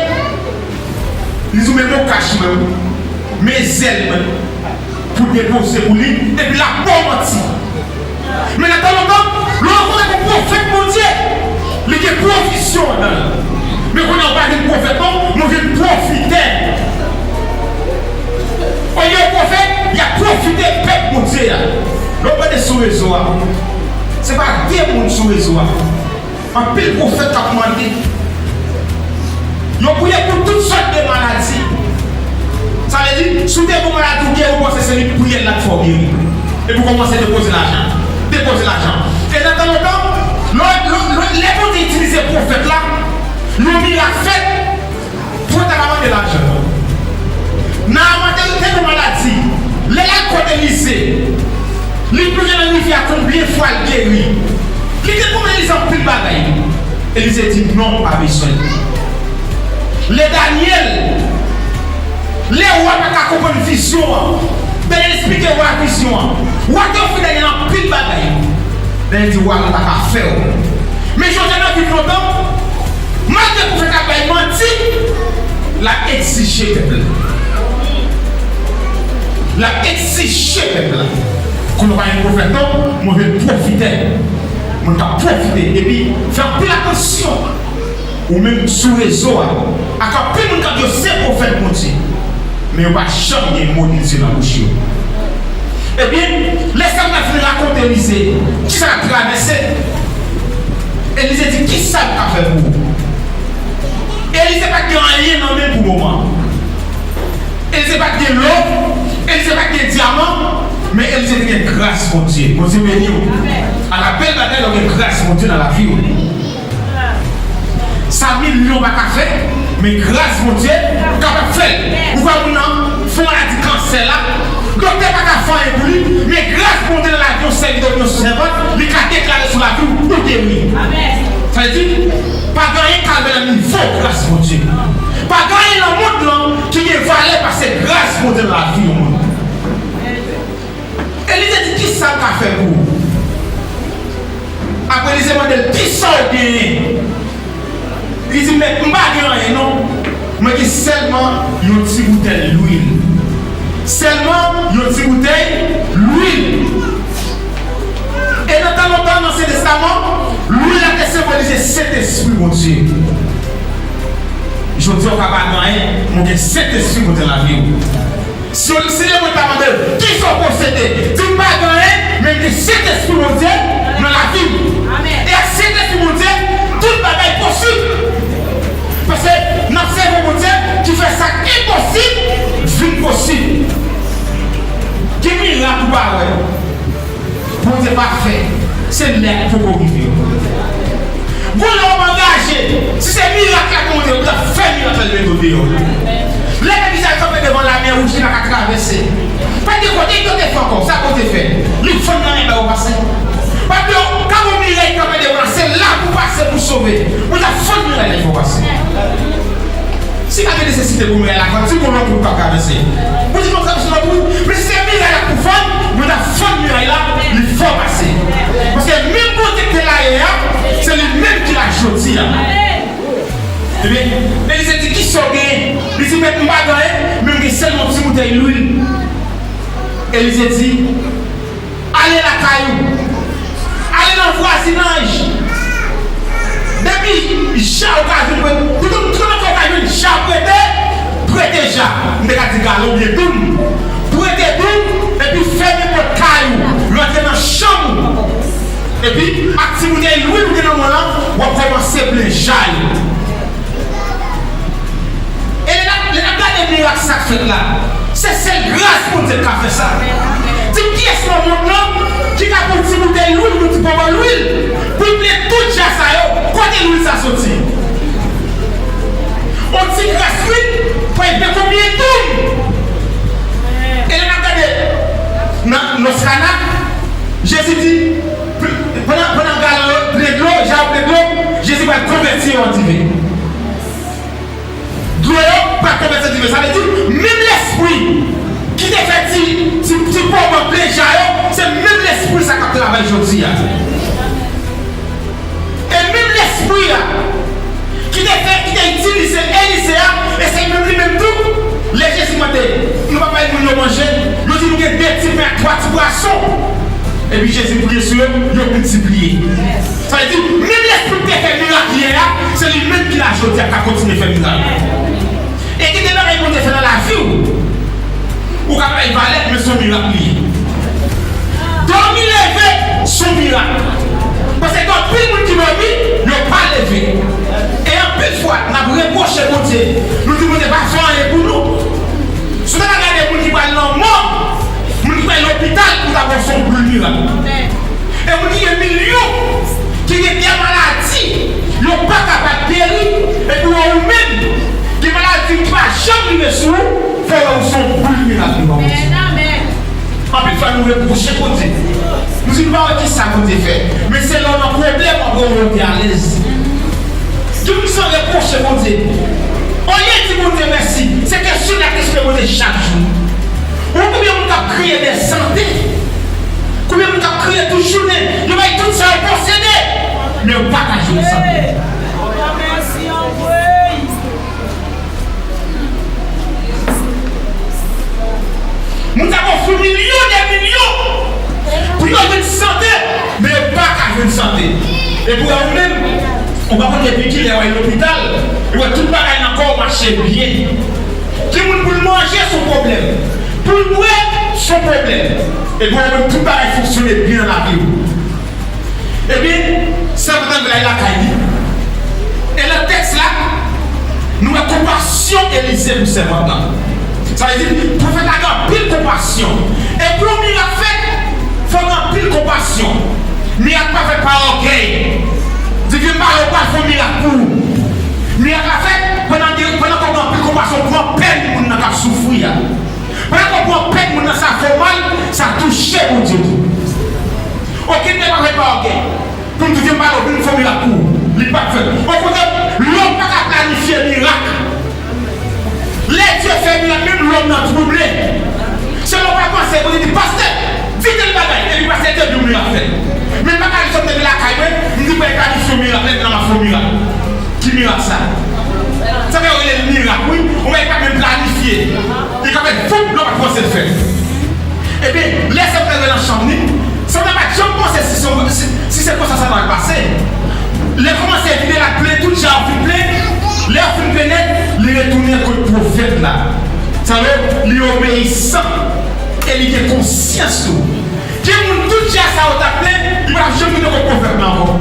li di w men mokach mwen, men zèl mwen, pou depoze pou li, epi l ap ba w manti. Men nan tan lontan, lè w rankontre ak yon pwofèt Bondye, li gen pwovizyon anndan l. Men kounye a w pa vin pwofèt non, men w vin pwofitè. Olye yo pwofèt, y ap pwofite pèp Bondye a. Lè w gade sou rezo a, se pa de moun sou rezo a. Anpil pwofèt k ap mande. Yo priye pou tout sòt de maladi. Sa vle di, si w te gen maladi ou geri, ou panse se li priyè la k fè w geri. Epi w kòmanse depoze lajan. Depoze lajan. E nan tan lontan, lè, lè, lè, lè Bondye itilize pwofèt la, yon mirak fèt. Pwofèt la pa mande lajan non. Naaman te, te gen maladi. Lè l al kot Elize, li plonje nan rivyè a, konbyen fwa l geri? Li te pwomèt Elize anpil bagay. Elize di non, pa bezwen. Lè Danyèl, lè wa pa ka konprann vizyon an, Danyèl esplike wa vizyon an. Wa te ofri Danyèl anpil bagay. Danyèl di wa la pa ka fè w. Men jodi a n ap viv lontan, malgre pwofèt la bay manti, l ap egzije pèp la. L ap egzije pèp la. Kounye a w pa gen pwofèt non, men w vin pwofitè. Moun k ap pwofite. Epi, fè anpil atansyon. Ou menm sou rezo a, ak anpil moun k ap di yo se pwofèt Bondye, men yo pa janm gen mo de Dye nan bouch yo. Ebyen, lè Samyèl fin rakonte Elize kisa l ap travèse, Elize di, "Kisa m ka fè pou ou?" Elize pa t gen anyen nan men l pou moman. Elize pa t gen lò, Elize pa t gen dyaman, men Elize te gen gras Bondye. Bondye beni w. Ala bèl bagay lè w gen gras Bondye nan lavi w. Sa milyon pa ka fè, men gras Bondye kapab fè l. Ou wè moun nan fè maladi kansè la, doktè pa ka fè anyen pou li, men gras Bondye nan lavi yon sèvitè, yon sèvant, li ka deklare sou lavi w, ou geri. Sa vle di, pa gen anyen k al nan nivo gras Bondye. Pa gen anyen nan mond lan ki gen valè pase gras Bondye nan lavi yon moun. Elize di, "Kisa m ka fè pou ou?" Apre Elize mande l, "Kisa w genyen?" Li di, "Mèt, m pa gen anyen non. Mwen gen sèlman yon ti boutèy lwil. Sèlman yon ti boutèy lwil." Sentespri Bondye. Jodi a, w ka pa gen anyen, men w gen Sentespri Bondye nan lavi w. Si w, si lemond ta mande w, "Kisa w posede?" Di, "M pa gen anyen, men m gen Sentespri Bondye nan lavi m." E ak Sentespri Bondye, tout bagay posib. Paske n ap sèvi yon Bondye ki fè sa k enposib vin posib. Gen mirak ou pa wè. Bondye pa fè. Se lè k poko rive. Gon lè w ap angaje. Si se mirak la ke Bondye, Bondye ap fè mirak la, li mete w deyò. Lè legliz la kanpe devan lamè wouj, li pa ka travèse. Pa gen kote yo te fè ankò. Sa Bondye fè. Li fann nan men ba ou pase. Pa bliye, ka gon miray kanpe devan la, se la pou pase pou sove. Bondye ap fann miray la, fè w pase. Si pa gen nesesite pou miray la fann, si gon lòt wout k ap travèse, Bondye p ap travèse lòt wout. Men si se miray la pou fann, Bondye ap fann miray la, li fè w pase. Paske menm Bondye ki te la yè a, se li menm ki la jodi a. Ebyen, Elize di, "Kisa w genyen?" Li di, "Mèt, m pa gen anyen, men m gen sèlman yon ti boutèy lwil." Elize di, "Ale lakay ou. Ale nan vwazinaj. Depi ja ou ka jwenn, tout, tout kote ou ka jwenn ja prete, prete ja." M te ka di galon oubyen doum. "Prete doum, epi fèmen pòt kay ou. Rantre nan chanm ou. Epi, ak ti boutèy lwil ou gen nan men w lan, w ap kòmanse plen ja yo." E lè n ap, lè n ap gade mirak sa k fèt la, se sèl gras Bondye k ka fè sa. Di, kiyès nan mond lan ki ka pran yon ti boutèy lwil, yon ti bonbon lwil, pou l plen tout ja sa yo, kote lwil sa soti? On ti gras lwil, pral plen konbyen doum? E lè n ap gade nan Nòs Kana, Jezi di, pandan, pandan galon yo plen dlo, ja yo plen dlo, Jezi pral konvèti yo an diven. Dlo yo pa konvèti an diven. Sa vle di, menm lespri ki te fè ti, ti, ti bonbon plen ja yo, se menm lespri sa k ap travay jodi a. E menm lespri a ki te fè, ki te itilize Elize a, e se menm li menm tou, lè Jezi mande, "Nou pa bay moun yo manje?" Yo di, "Nou gen de ti pen ak twa ti pwason." Epi Jezi priye sou yo, yo miltipliye. Sa vle di, menm lespri ki te fè mirak yè a, se li menm ki la jodi a, k ap kontinye fè mirak. E gen de bagay Bondye fè nan lavi w, ou ka pa bay valè, men se yon mirak li ye. Dòmi leve, se yon mirak. Paske gen anpil moun ki dòmi, yo pa leve. E anpil fwa, n ap repwoche Bondye. Nou di Bondye pa fè anyen pou nou. Si w ta ka gade moun ki pral nan mò, moun ki pral lopital pou ta pran son boul mirak. E moun ki gen milyon, ki gen de maladi, yo pa kapab geri, epi w wè ou menm, gen maladi ki pa janm rive sou ou, fò w wè ou se yon boul mirak devan Bondye. Anpil fwa nou repwoche Bondye. Nou di nou pa wè kisa Bondye fè. Men se lè w nan pwoblèm w ap wè w te alèz. Gen moun ki sa repwoche Bondye. Olye di Bondye mèsi, se kesyon y ap kesyonnen Bondye chak jou. Ou konbyen moun k ap kriye de sante? Konbyen moun k ap kriye tout jounen? Yo bay tout sa yo posede, men yo pa ka jwenn sante. Moun sa yo ofri milyon de milyon pou yo jwenn sante, men yo pa ka jwenn sante. Epi w menm, ou pa konn depi kilè w al lopital, ou wè tout bagay nan kò w mache byen. Gen moun pou l manje, se yon pwoblèm. Pou l bwè, se yon pwoblèm. Epi w menm, tout bagay fonksyone byen nan lavi w. Ebyen, sèvant lan vle al lakay li. E nan tèks la, nou wè konpasyon Elize pou sèvant lan. Sa vle di, pwofèt la gen anpil konpasyon. E pou yon mirak fèt, fò gen anpil konpasyon. Mirak pa fèt pa ògèy. Di, "Vin pale, ou pral fè yon mirak pou ou." Mirak la fèt pandan, pandan ke w gen anpil konpasyon, w pran pèn moun nan k ap soufri a. Pandan ke w pran pèn moun nan, sa fè w mal, sa touche Bondye tou. Okenn bagay pa fèt pa ògèy. Pou m di, "Vin pale, vin fè yon mirak pou ou." Li p ap fèt. Okontrè, lòm pa ka planifye mirak. Lè Dye fè mirak, menm lòm nan twouble. Se lè w pa panse, Bondye di, "Pastè, di tèl bagay," epi pastè te di w mirak fèt. Men m pa ka jis sot leve lakay mwen, m di, "Mwen planifye yon mirak, lè m nan m ap fè yon mirak." Ki mirak sa? Sa fè yo rele l mirak, wi. Yon bagay ki pa t menm planifye. Li ka fèt, voup, lè w pa t panse l fèt. Ebyen, lè sèvant lan rive nan chanm li, sèvant lan pa t janm panse si se, si, si se konsa sa pral pase. Lè l kòmanse san e li gen konsyans tou. Gen moun, tout ja sa yo t ap plen, li pa t ap janm rete kot pwofèt la ankò.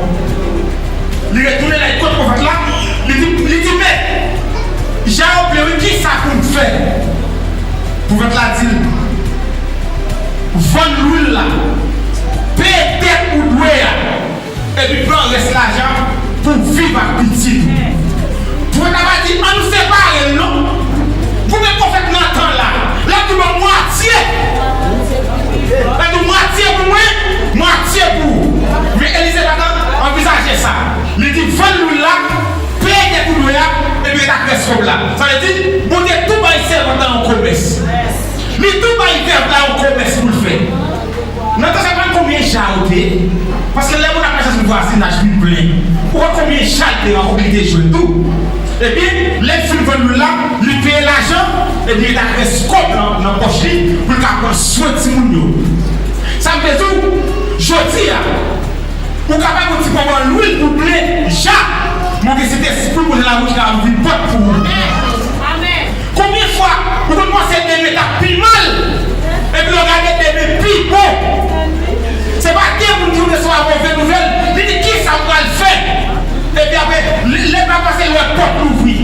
Li retounen la, li kot pwofèt la, li di, li di, men, ja yo plen wi, kisa pou m fè? Pwofèt la di l, vann lwil la, peye dèt ou dwe a, epi pran rès lajan pou w viv ak pitit ou. Pwofèt la pa di, ann nou separe l non. Konbyen pwofèt nan tan la, l ap di ban m mwatye. L ap di mwatye pou mwen, mwatye pou ou. Men Elize pa t anvizaje sa. Li di, vann lwil la, peye dèt ou dwe a, epi ret ak rès kòb la. Sa vle di, Bondye tou bay sèvant la yon komès. Li tou bay vèv la yon komès pou l fè. Nan tan sa, konn konbyen ja ou te ye? Paske lè moun ap mache sou vwazinaj, li plen. Ou konn konbyen ja l te rankontre, li te jwenn tou? Ebyen, lè l fin vann lwil la, li peye lajan, ebyen, li ta rès kòb nan, nan pòch li pou l ka pran swen timoun yo. Sa m vle di w, jodi a, ou kapab yon ti pòv an lwil pou plen ja, men w gen Sentespri Bondye la ki ka ouvri pòt pou ou. Konbyen fwa ou konn panse demen t ap pi mal, epi lè w gade demen pi bon? Se pa de moun ki vin resevwa move nouvèl, li di, kisa m pral fè? Epi apre, lè pa pase, l wè pòt louvri.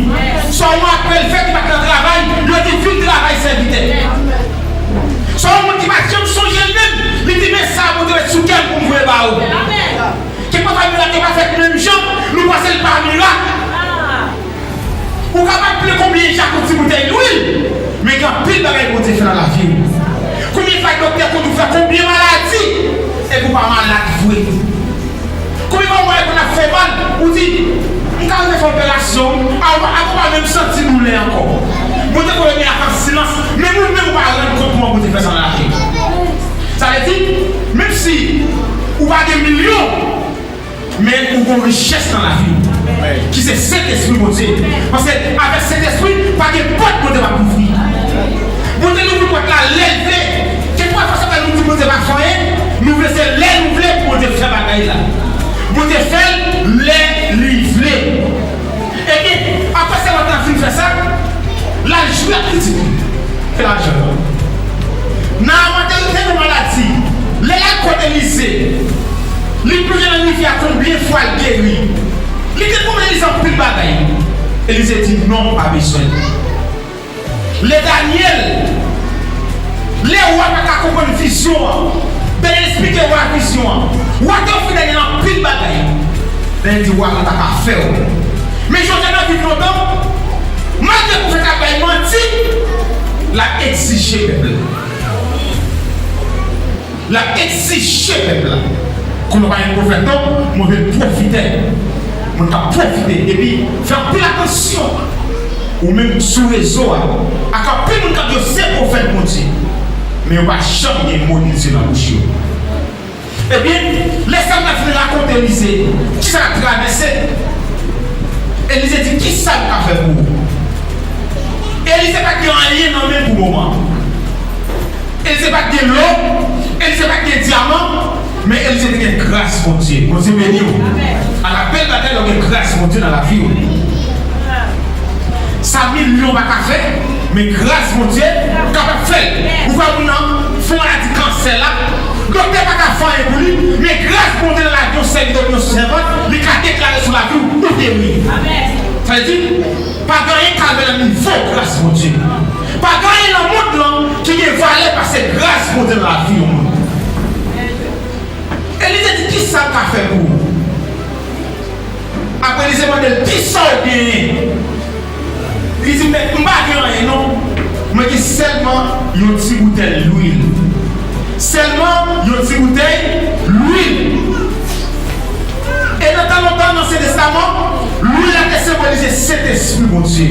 Swa yon apèl fèt, li pa t nan travay, yo di, vin travay sèvitè. Swa yon moun ki pa t janm sonje l menm, li di, men sa Bondye met sou kè m pou m voye ba ou. Kèk pafwa mirak yo pa fèt menm jan, nou panse l pa mirak. Ou kapab plen konbyen ja pou ti boutèy lwil, men gen anpil bagay Bondye fè nan lavi w. Konbyen fwa doktè konn ou fè konbyen maladi, epi w pa malad vre? Konbyen fwa w wè moun ap fè mal, ou di, m ka rive fè operasyon, a, ou pa, a, ou pa menm santi doulè ankò. Bondye konn remet ak an silans, men ou menm ou pa rann kont kòman Bondye fè sa nan lavi w. Sa vle di, menm si ou pa gen milyon, men ou gon richès nan lavi w, ki se Sentespri Bondye. Paske avèk Sentespri, pa gen pòt Bondye p ap ouvri. Bondye louvri pòt la lè l vle. Kèk pafwa sa fè nou di Bondye pa fè anyen, nou vle se lè nou vle pou Bondye fè bagay la. Bondye fè l lè li vle. Ebyen, apre sèvant lan fin fè sa, l al jwe ak pitit li. Ke l al jwe. Naaman te, te gen maladi. Lè l al kot Elize, li plonje nan rivyè a, konbyen fwa l geri? Li te pwomèt Elize anpil bagay. Elize di, non, pa bezwen. Lè Danyèl, lè wa pa ka konprann vizyon an, Danyèl esplike wa vizyon an. Wa te ofri Danyèl anpil bagay. Danyèl di, wa, mwen pa ka fè w. Men jodi a n ap viv lontan, malgre pwofèt la bay manti, l ap egzije pèp la. L ap egzije pèp la. Kounye a w pa gen pwofèt non, mwen vle pwofitè. Moun k ap pwofite. Epi, fè anpil atansyon. Ou menm sou rezo a, ak anpil moun k ap di yo se pwofèt Bondye. Men yo pa janm gen mo de Dye nan bouch yo. Ebyen, lè sèvant la fin rakonte Elize kisa l ap travèse, Elize di, kisa m ka fè pou ou? Elize pa t gen anyen nan men l pou moman. Elize pa t gen lò, Elize pa t gen dyaman, men Elize te gen gras Bondye. Bondye beni w. Ala bèl bagay lè w gen gras Bondye nan lavi w. Sa milyon pa ka fè, men gras Bondye kapab fè l. Ou wè moun nan fè maladi kansè la, doktè pa ka fè anyen pou li, men gras Bondye nan lavi yon sèvitè, yon sèvant, li ka deklare sou lavi w, ou geri. Sa vle di, pa gen anyen k al nan nivo gras Bondye. Pa gen anyen nan mond lan ki gen valè pase gras Bondye nan lavi yon moun. Elize di, kisa m ka fè pou ou? Apre Elize mande l, kisa w genyen? Li di, men m pa gen anyen non. Mwen gen sèlman yon ti boutèy lwil. Sèlman yon ti boutèy lwil. E nan tan lontan, nan Ansyen Testaman, lwil la te senbolize Sentespri Bondye.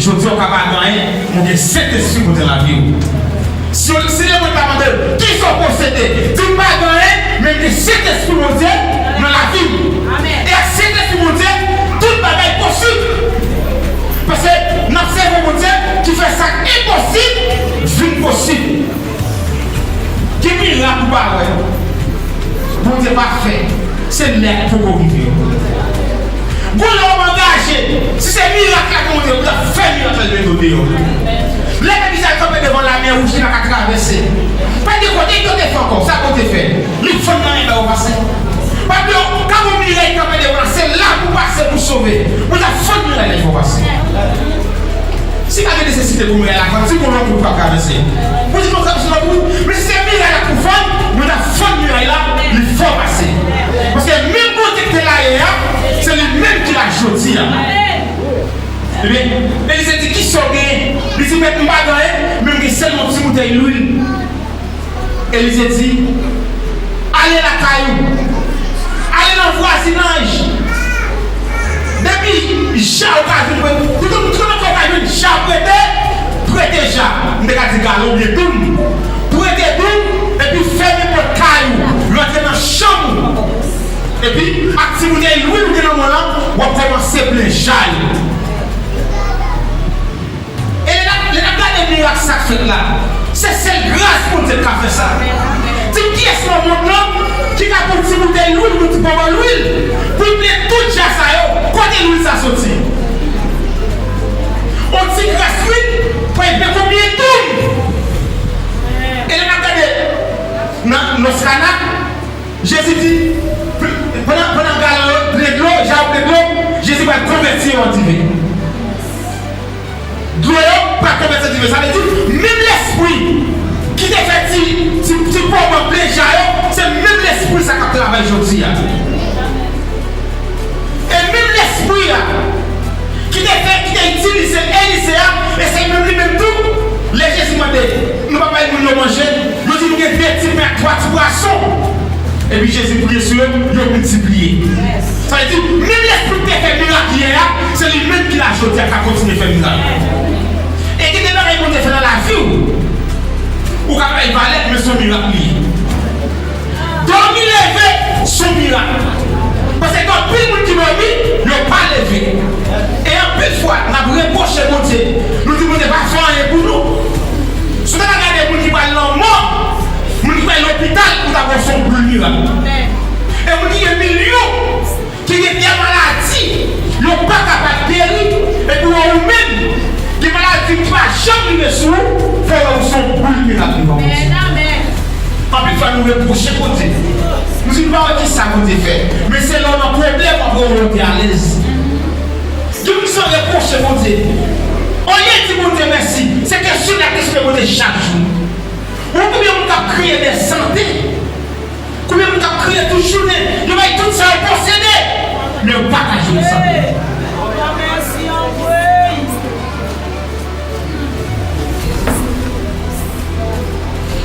Jodi a, w ka pa gen anyen, men w gen Sentespri Bondye nan lavi w. Si, si lemond ta mande w, kisa w posede? Di, m pa gen anyen, men m gen Sentespri Bondye nan lavi m. E ak Sentespri Bondye, tout bagay posib. Paske n ap sèvi yon Bondye ki fè sa k enposib vin posib. Gen mirak ou pa wè, Bondye pa fè, se lè a k poko rive. Gon lè w ap angaje, si se mirak la ke Bondye vle, l ap fè mirak la, l mete w deyò. Lè nèg Izrayèl kanpe devan lamè wouj, li pa ka travèse. Pa gen kote yo te fè ankò, sa Bondye fè. Li fann nan men yo pase. Paske yo, ka gon miray kanpe devan la, se la pou pase, pou sove. Mwen ta fann miray la, fò pase. Si pa gen nesesite pou miray la fann, si gon lòt wout pa travèse. Pou di konsa, se lòt wout, men si se miray la pou fann, mwen ta fann miray la, li fò pase. Paske menm Bondye ki te la yè a, se li menm ki la jodi a. Ebyen, Elize di, "Kisa w genyen?" Li di, "Mèt, m pa gen anyen, men m gen sèlman yon ti boutèy lwil." Elize di, "Ale lakay ou, ale nan vwazinaj. Depi ja ou ka jwenn, tout, tout, tout kote ou ka jwenn ja prete, prete ja." M te ka di galon oubyen doum. "Prete doum, epi fèmen pòt kay ou, rantre nan chanm ou. Epi, ak ti boutèy lwil ou gen nan men w lan, w ap kòmanse plen ja yo." E lè n ap, lè n ap gade mirak sa k fèt la, se sèl gras Bondye k ka fè sa. Di m kiyès nan mond lan ki ka pran ti boutèy lwil, yon ti bonbon lwil, pou l plen tout ja sa yo, kote lwil sa soti? On ti gras lwil, pou l plen konbyen doum? E lè n ap gade nan Nòstradamus, Jezi di, pandan, pandan galon yo plen dlo, ja yo plen dlo, Jezi pral konvèti yo an diven. Dlo yo pral konvèti an diven. Sa vle di, menm lespri ki te fè ti, ti, ti bonbon plen ja yo, se menm lespri sa k ap travay jodi a. E menm lespri a, ki te fè, ki te itilize Elize a, e se menm li menm tou, lè Jezi mande, "Nou pa bay moun yo manje?" Yo di, "Nou gen de ti pen ak twa ti pwason." Epi Jezi priye sou yo, yo miltipliye. Sa vle di, menm lespri ki te fè mirak yè a, se li menm ki la jodi a ka kontinye fè mirak. E gen de bagay Bondye fè nan lavi w, ou ka pa bay valè, men se yon mirak li ye. Dòmi leve, se yon mirak. Paske gen anpil moun ki dòmi, yo pa leve. E anpil fwa, n ap repwoche Bondye. Nou di Bondye pa fè anyen pou nou. Si w ta ka gade moun ki pral lanmò, moun ki pral lopital, ou ta wè se yon boul mirak. E moun ki gen milyon, ki gen de maladi, yo pa kapab geri, epi wè ou menm, gen maladi ki pa janm rive sou ou, fò wè ou se yon boul mirak devan Bondye. Anpil fwa nou repwoche Bondye. Nou di nou pa wè kisa Bondye fè. Men se lè w nan pwoblèm w ap wè ou te alèz. Gen moun ki sa repwoche Bondye. Olye di Bondye mèsi, se kesyon y ap kesyon Bondye chak jou. Ou konbyen moun k ap kriye de sante? Konbyen moun k ap kriye tout jounen? Yo bay tout sa yo posede, men yo pa ka jwenn sante.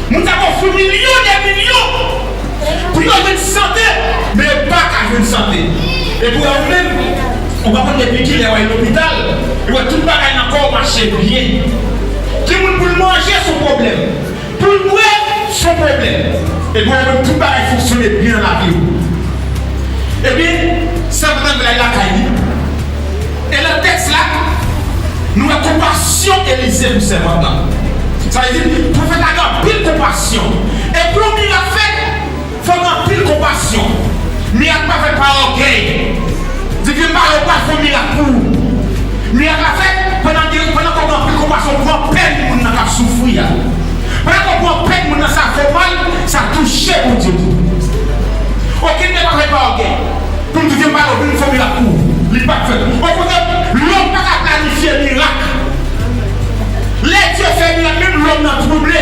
Moun sa yo ofri milyon de milyon pou yo jwenn sante, men yo pa ka jwenn sante. Epi ou menm, ou pa konn depi kilè w al lopital, ou wè tout bagay nan kò w mache byen. Gen moun pou l manje se yon pwoblèm. Pou l bwè, se yon pwoblèm. Epi ou menm tout bagay fonksyone byen nan lavi w. Ebyen, sèvant lan vle al lakay li. E nan tèks la, nou wè konpasyon Elize pou sèvant lan. Sa vle di, pwofèt la gen anpil konpasyon. E pou yon mirak fèt, fò gen anpil konpasyon. Mirak pa fèt pa ògèy. Di vin pale w pral fè yon mirak pou ou. Mirak la fèt pandan gen, pandan ke w gen anpil konpasyon, w pran pèn moun nan k ap soufri a. Pandan ke w pran pèn moun nan, sa fè w mal, sa touche Bondye tou. Okenn nèg pa fèt pa ògèy. Pou m di vin pale w, vin fè yon mirak pou ou. Li p ap fèt. Okontrè, lòm pa ka planifye mirak. Lè Dye fè mirak, menm lòm nan twouble.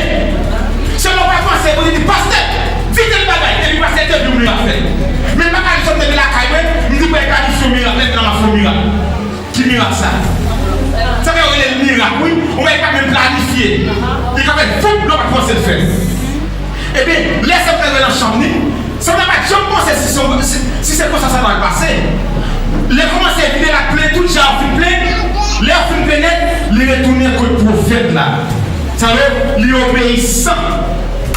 Sèlman w pa panse, Bondye di, "Pastè, di tèl bagay," epi pastè te di w mirak fèt. Men m pa ka di sòm te vin lakay mwen, m di, "Mwen planifye yon mirak, lè m nan m ap fè yon mirak." Ki mirak sa? Sa fè yo rele l mirak, wi. Yon bagay ki pa t menm planifye. Li ka fèt voup, lè w pa t panse l fèt. Ebyen, lè sèvant lan rive nan chanm li, sèvant lan pa t janm panse si se, si, si se konsa sa t ap pase. Lè l kòmanse vide, l ap plen, tout ja yo fin plen. Lè yo fin plen nèt, li retounen kot pwofèt la. Sa vle, li obeyisan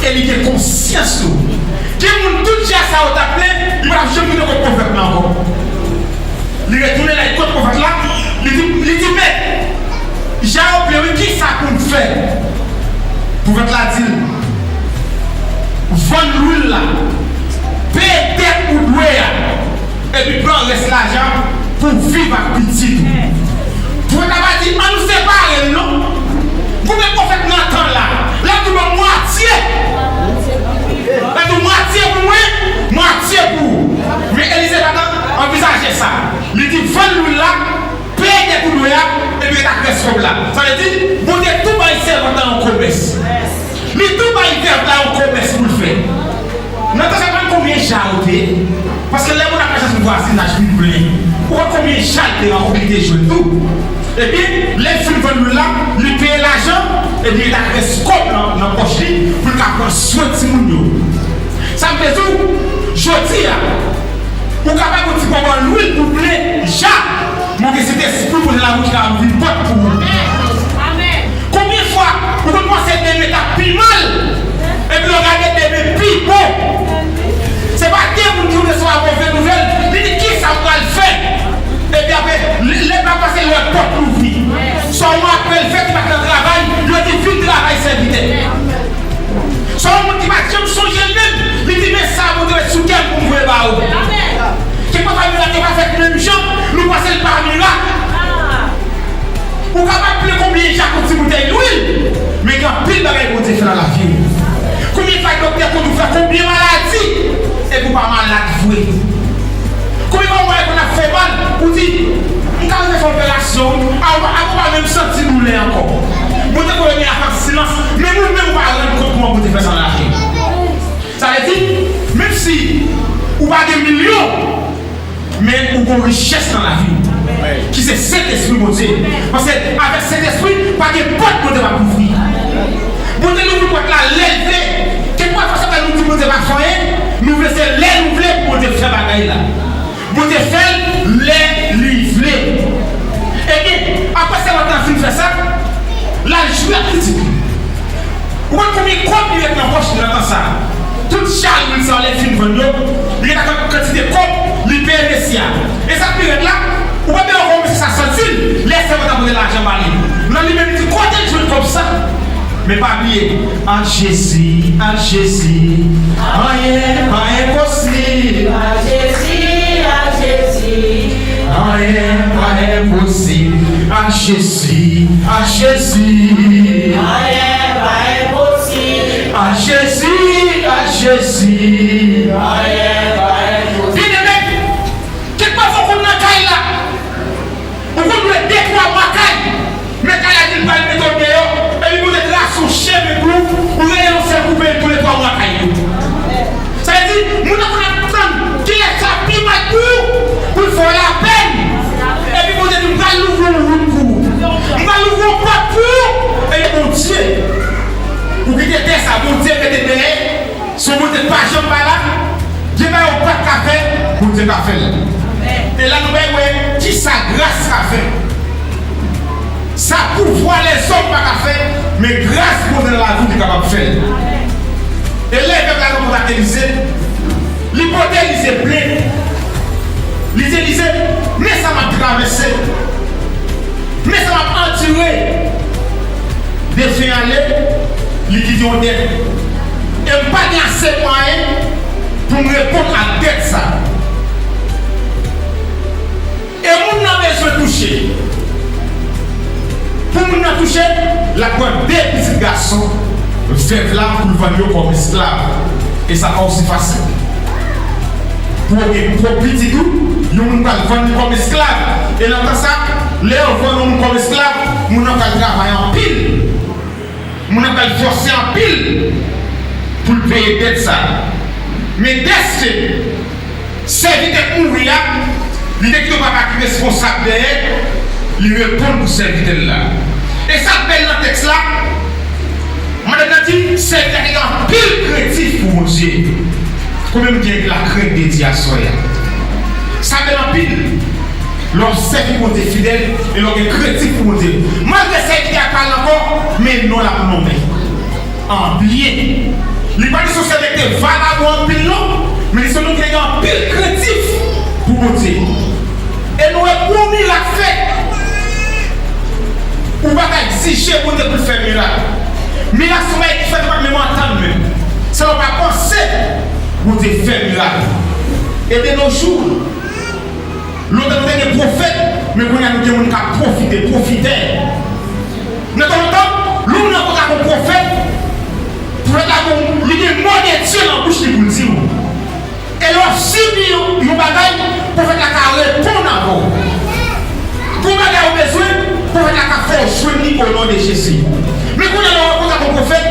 e li gen konsyans tou. Gen moun, tout ja sa yo t ap plen, li pa t ap janm vin kot pwofèt la ankò. Li retounen la, li kot pwofèt la, li di, li di, "Mèt, ja yo plen wi, kisa pou n fè?" Pwofèt la di l, "Vann lwil la, peye dèt ou dwe a, epi pran rès lajan pou w viv ak pitit ou." Pwofèt la pa di, "Ann nou separe l non." Konbyen Kòb la. Sa vle di, Bondye tou bay sèvant la yon komès. Li tou bay vèv la yon komès pou l fè. Nan tan sa, konn konbyen ja ou te ye? Paske lè moun ap mache sou vwazinaj, li plen. Ou konn konbyen ja l te rankontre, li te jwenn tou? Ebyen, lè l fin vann lwil la, li peye lajan, ebyen, li ta rès kòb nan, nan pòch li pou l ka pran swen timoun yo. Sa m vle di w, jodi a, ou kapab yon ti kòb an lwil pou plen ja. Montre Sentespri pou l la, pou l ka vin pòt pou ou. Konbyen fwa ou konn panse demen t ap pi mal, epi lè w gade demen pi bon? Se pa de moun ki resevwa move nouvèl, li di, "Kisa m pral fè?" Epi apre, lè, lè pa pase, l wè pòt louvri. Swa yon apèl fèt, li pa t nan travay, yo di, "Vin travay, sèvitè." Swa yon moun ki pa t janm sonje l menm, li di, "Men sa Bondye met sou kè m pou m voye ba ou." Kèk pafwa mirak yo pa fèt menm jan, nou panse l pa mirak. Ou kapab plen konbyen ja pou ti boutèy lwil, men gen anpil bagay Bondye fè nan lavi w. Konbyen fwa doktè konn ou fè konbyen maladi, epi w pa malad vre? Konbyen fwa w wè konn ap fè mal, ou di, "M ka rive fè operasyon, a, a, ou pa menm santi doulè ankò." Bondye konn regle afè an silans, men ou menm ou pa rann kont kòman Bondye fè sa nan lavi w. Sa vle di, menm si ou pa gen milyon, men ou gon richès nan lavi w, ki se Sentespri Bondye. Paske avèk Sentespri, pa gen pòt Bondye p ap louvri. Bondye louvri pòt la lè l vle. Kèk pafwa sa fè nou di Bondye pa fè anyen, nou vle se lè nou vle pou Bondye fè bagay la. Bondye fè l lè li vle. Ebyen, apre sèvant lan fin fè sa, l al jwe ak pitit li. Ou konn konbyen kòb li ret nan pòch li nan tan sa a? Tout ja lwil sa yo, lè l fin vann yo, li gentan gen kantite kòb li peye mesye a. E sa k pi rèd la, ou pa bezwen wè kòman mesye sa santi l lè sèvant la pote lajan ba li. Nan li menm, li di, "Kote l jwenn kòb sa?" Men pa bliye, ak Jezi, ak Jezi, anyen pa enposib. Ak Jezi, ak Jezi, anyen pa enposib. Ak Jezi, ak Jezi, anyen pa enposib. Ak Jezi, ak Jezi, anyen pa enposib. Byeneme, kèk pafwa w konn nan kay la, ou konn lwe de twa mwa kay, men kay la di l pral mete w deyò, epi Bondye trase yon chemen pou ou, ou rele yon sèl koupe l tou le twa mwa kay yo. Sa vle di, moun nan konn ap tann kilè sa pi mal pou ou, pou l fè w lapèn. Epi Bondye di, "M pral louvri yon wout pou ou. M pral louvri yon pòt pou ou." Epi Bondye, ou kite tè sa, Bondye mete dèyè. Si Bondye pa janm pa la, gen bagay ou pa t ka fè, Bondye ka fè l. E la nou bay wè kisa gras ka fè. Sa pouvwa lèzòm pa ka fè, men gras Bondye nan lavi w li kapab fè l. E lè vèv la kontakte Elize, li pote Elize plent. Li di Elize, "Men sa m ap travèse. Men sa m ap andire." Defen ale, li kite yon dèt. E m pa gen ase mwayen pou m reponn ak dèt sa. E moun nan bezwen touche. Pou moun nan touche, l ap pran de pitit gason vèv la pou l vann yo kòm esklav. E sa pa osi fasil. Pou w gen pwòp pitit ou, yon moun pral vann li kòm esklav. E nan tan sa, lè yo vann yon moun kòm esklav, moun nan pral travay anpil. Moun nan pral fòse anpil pou l peye dèt sa. Men dèske sèvitè k mouri a, li te kite yon papa ki responsab dèyè, li reponn pou sèvitè l la. E sa k bèl nan tèks la, madanm nan di, sèvitè te gen anpil krentif pou Bondye. Konbyen moun gen lakrent de Dye aswè a? Sa bèl anpil. Lè w sèvi Bondye fidèl e lè w gen krentif pou Bondye. Malgre sèvitè a pa la ankò, men non l ap nonmen. An byen. Li pa t sou sèvitè valab anpil non, men li se yon moun ki te gen anpil krentif pou Bondye. E nou wè pou yon mirak fèt, ou pa ka egzije Bondye pou l fè mirak. Mirak se yon bagay ki fèt ou pa menm antann menm. Sa w pa panse, Bondye fè mirak. E de nos jours, lontan nou te gen pwofèt, men kounye a nou gen moun k ap pwofite, pwofitè. Nan tan lontan, lè w rankontre ak yon pwofèt, pwofèt la gon, li gen mo de Dye nan bouch li pou l di w. E lè w ap sibi yon, yon bagay, pwofèt la ka reponn avè w. Gon bagay ou bezwen, Pwofèt la ka fè w jwenn li o non de Jezi. Men kounye a lè w rankontre ak yon pwofèt,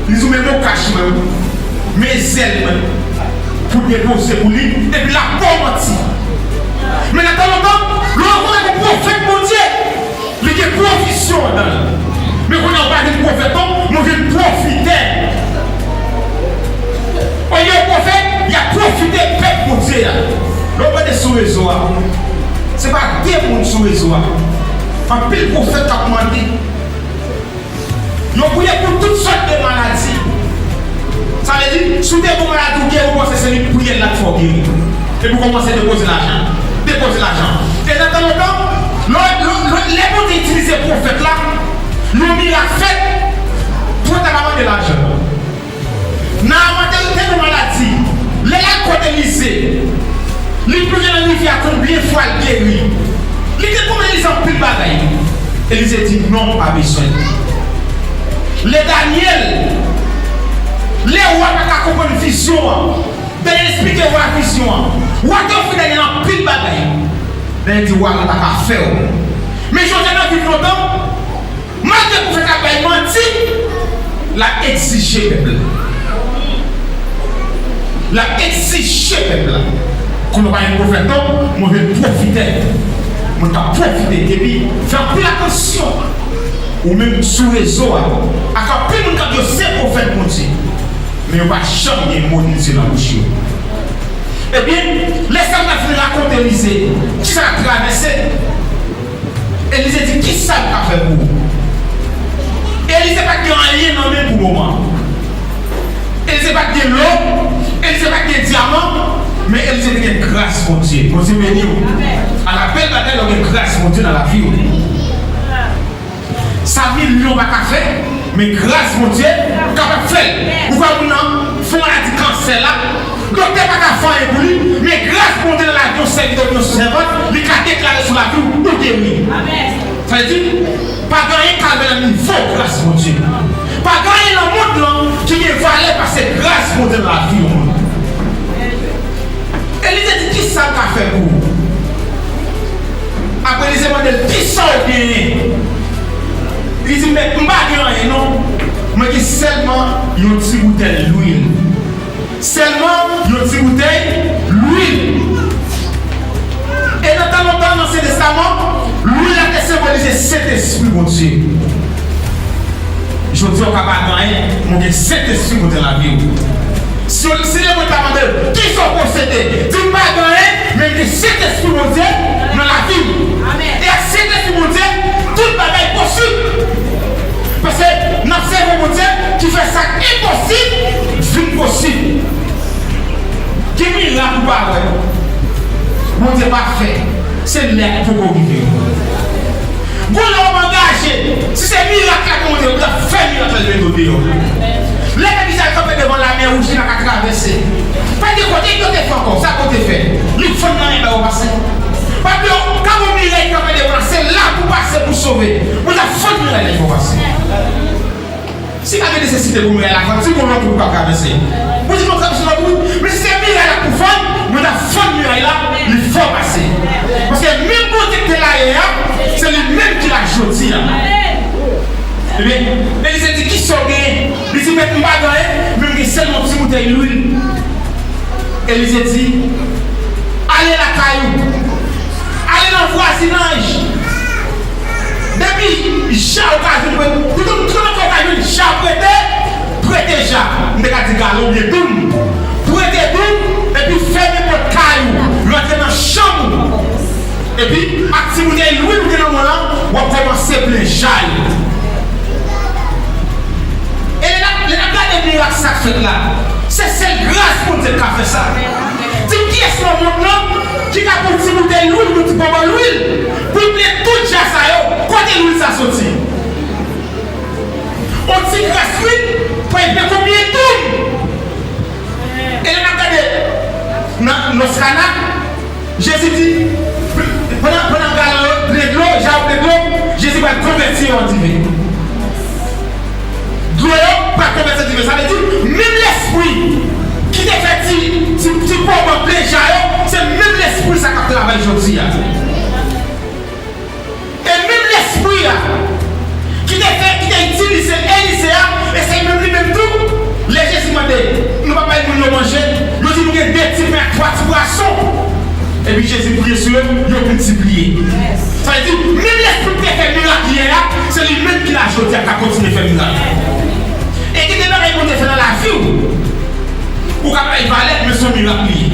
li di w men mokach mwen, men zèl mwen, pou depoze pou li, epi l ap ba w manti. Men nan tan lontan, lè w rankontre ak yon pwofèt Bondye, li gen pwovizyon anndan l. Men kounye a w pa vin pwofèt non, men w vin pwofitè. Olye w pwofèt, y ap pwofite pèp Bondye a. Lè w gade sou rezo a, se pa de moun sou rezo a. Anpil pwofèt k ap mande. Yo priye pou tout sòt de maladi. Sa vle di, si w te gen yon maladi ou geri, ou panse se li k priye l la k fè w geri. Epi w kòmanse depoze lajan. Depoze lajan. E nan tan lontan, lè, lè, lè, lè Bondye itilize pwofèt la, yon mirak fèt, pwofèt la pa mande lajan. Naaman te, te gen maladi. Lè l al kot Elize, li plonje nan rivyè a, konbyen fwa l geri? Li te pwomèt Elize anpil bagay. Elize di, "Non, pa bezwen." Lè Danyèl, lè wa pa ka konprann vizyon an, Danyèl esplike wa vizyon an. Wa te ofri Danyèl anpil bagay. Danyèl di, "Wa, mwen pa ka fè w." Men Jozèf nan viv lontan, malgre pwofèt la bay manti, l ap egzije pèp la. L ap egzije pèp la. Kounye a w pa vin pwofèt non, mwen vin pwofitè. Mwen ka pwofite epi fè anpil atansyon. Ou menm sou rezo a, ak anpil moun k ap di yo se pwofèt Bondye, men yo pa janm gen mo Bondye nan bouch yo. Ebyen, lè sa m ap fin rakonte Elize, kisa l ap travèse? Elize di, "Kisa m ka fè pou ou?" Elize pa t gen anyen nan men l pou moman. Elize pa t gen lò, Elize pa t gen dyaman, men Elize te gen gras Bondye. Bondye beni w. A la bèl bagay lè w gen gras Bondye nan lavi w. Sa milyon pa ka fè, men gras Bondye kapab fè l. Ou kwè moun nan fè yon maladi kansè la, doktè pa ka fè anyen pou li, men gras Bondye nan lavi yon sèvitè, yon sèvant, li ka deklare sou lavi w, ou geri. Sa vle di, pa gen anyen k ka rive nan nivo gras Bondye. Pa gen anyen nan mond lan ki gen valè pase gras Bondye nan lavi yon moun. Elize di, "Kisa m ka fè pou ou?" Apre Elize mande l, "Kisa w genyen?" Li di, "Mèt, m pa gen anyen non. Mwen gen sèlman yon ti boutèy lwil. Sèlman yon ti boutèy lwil." E nan tan lontan, nan Ansyen Testaman, lwil la te senbolize Sentespri Bondye. Jodi a, w ka pa gen anyen, men w gen Sentespri Bondye nan lavi w. Si w, si lemonn ta mande w, "Kisa w posede?" Di, "M pa gen anyen, men m gen Sentespri Bondye nan lavi m." E ak Sentespri Bondye, tout bagay posib. Paske n ap sèvi yon Bondye ki fè sa k enposib vin posib. Gen mirak ou pa wè Bondye pa fè, se lè a k poko rive. Gon lè w ap angaje, si se mirak la ke Bondye, Bondye ap fè mirak la, li mete w deyò. Lè pèp Izrayèl kanpe devan Lamè Wouj, li pa ka travèse. Pa gen kote yo te fè ankò, sa ke w te fè, li fann nan men ba yo pase. Pa bliye, ka gon miray kanpe devan la, se la pou pase pou sove. Bondye ap fann miray la, li fè w pase. Si pa gen nesesite pou miray la fann, si gon lòt wout ou ka travèse, Bondye fè w travèse lòt wout, men si se miray la pou fann, Bondye ap fann miray la, li fè w pase. Paske menm Bondye ki te la yè a, se li menm ki la jodi a. Ebyen, Elize di, "Kisa w genyen?" Li di, "Mèt, m pa gen anyen, men m gen sèlman yon ti boutèy lwil." Elize di, "Ale lakay ou, ale nan vwazinaj. Depi ja ou ka jwenn, tout, tout kote ou ka jwenn ja prete, prete ja. M te ka di galon oubyen doum. Prete doum, epi fèmen pòt kay ou, rantre nan chanm ou. Epi, ak ti boutèy lwil ou gen nan men w lan, w ap kòmanse plen ja yo." E lè n ap, lè n ap gade mirak sa k fèt la, se sèl gras Bondye k ka fè sa. Di m kiyès nan mond lan ki ka pran yon ti boutèy lwil, yon ti bonbon lwil, pou l plen tout ja sa yo, kote lwil sa soti? Yon ti gras lwil, pou l plen konbyen doum? E lè n ap gade nan nòs Kana, Jezi di, pandan, pandan galon yo plen dlo, ja yo plen dlo, Jezi pral konvèti yo an diven. Dlo yo pral konvèti an diven. Sa vle di, menm lespri ki te fè ti, ti, ti bonbon plen ja yo, se menm lespri sa k ap travay jodi a. E Epi Jezi priye sou yo, yo miltipliye. Sa vle di, menm lespri ki te fè mirak yè a, se li menm ki la jodi a, k ap kontinye fè mirak. E gen de bagay Bondye fè nan lavi w, ou ka pa bay valè l, men se yon mirak li ye.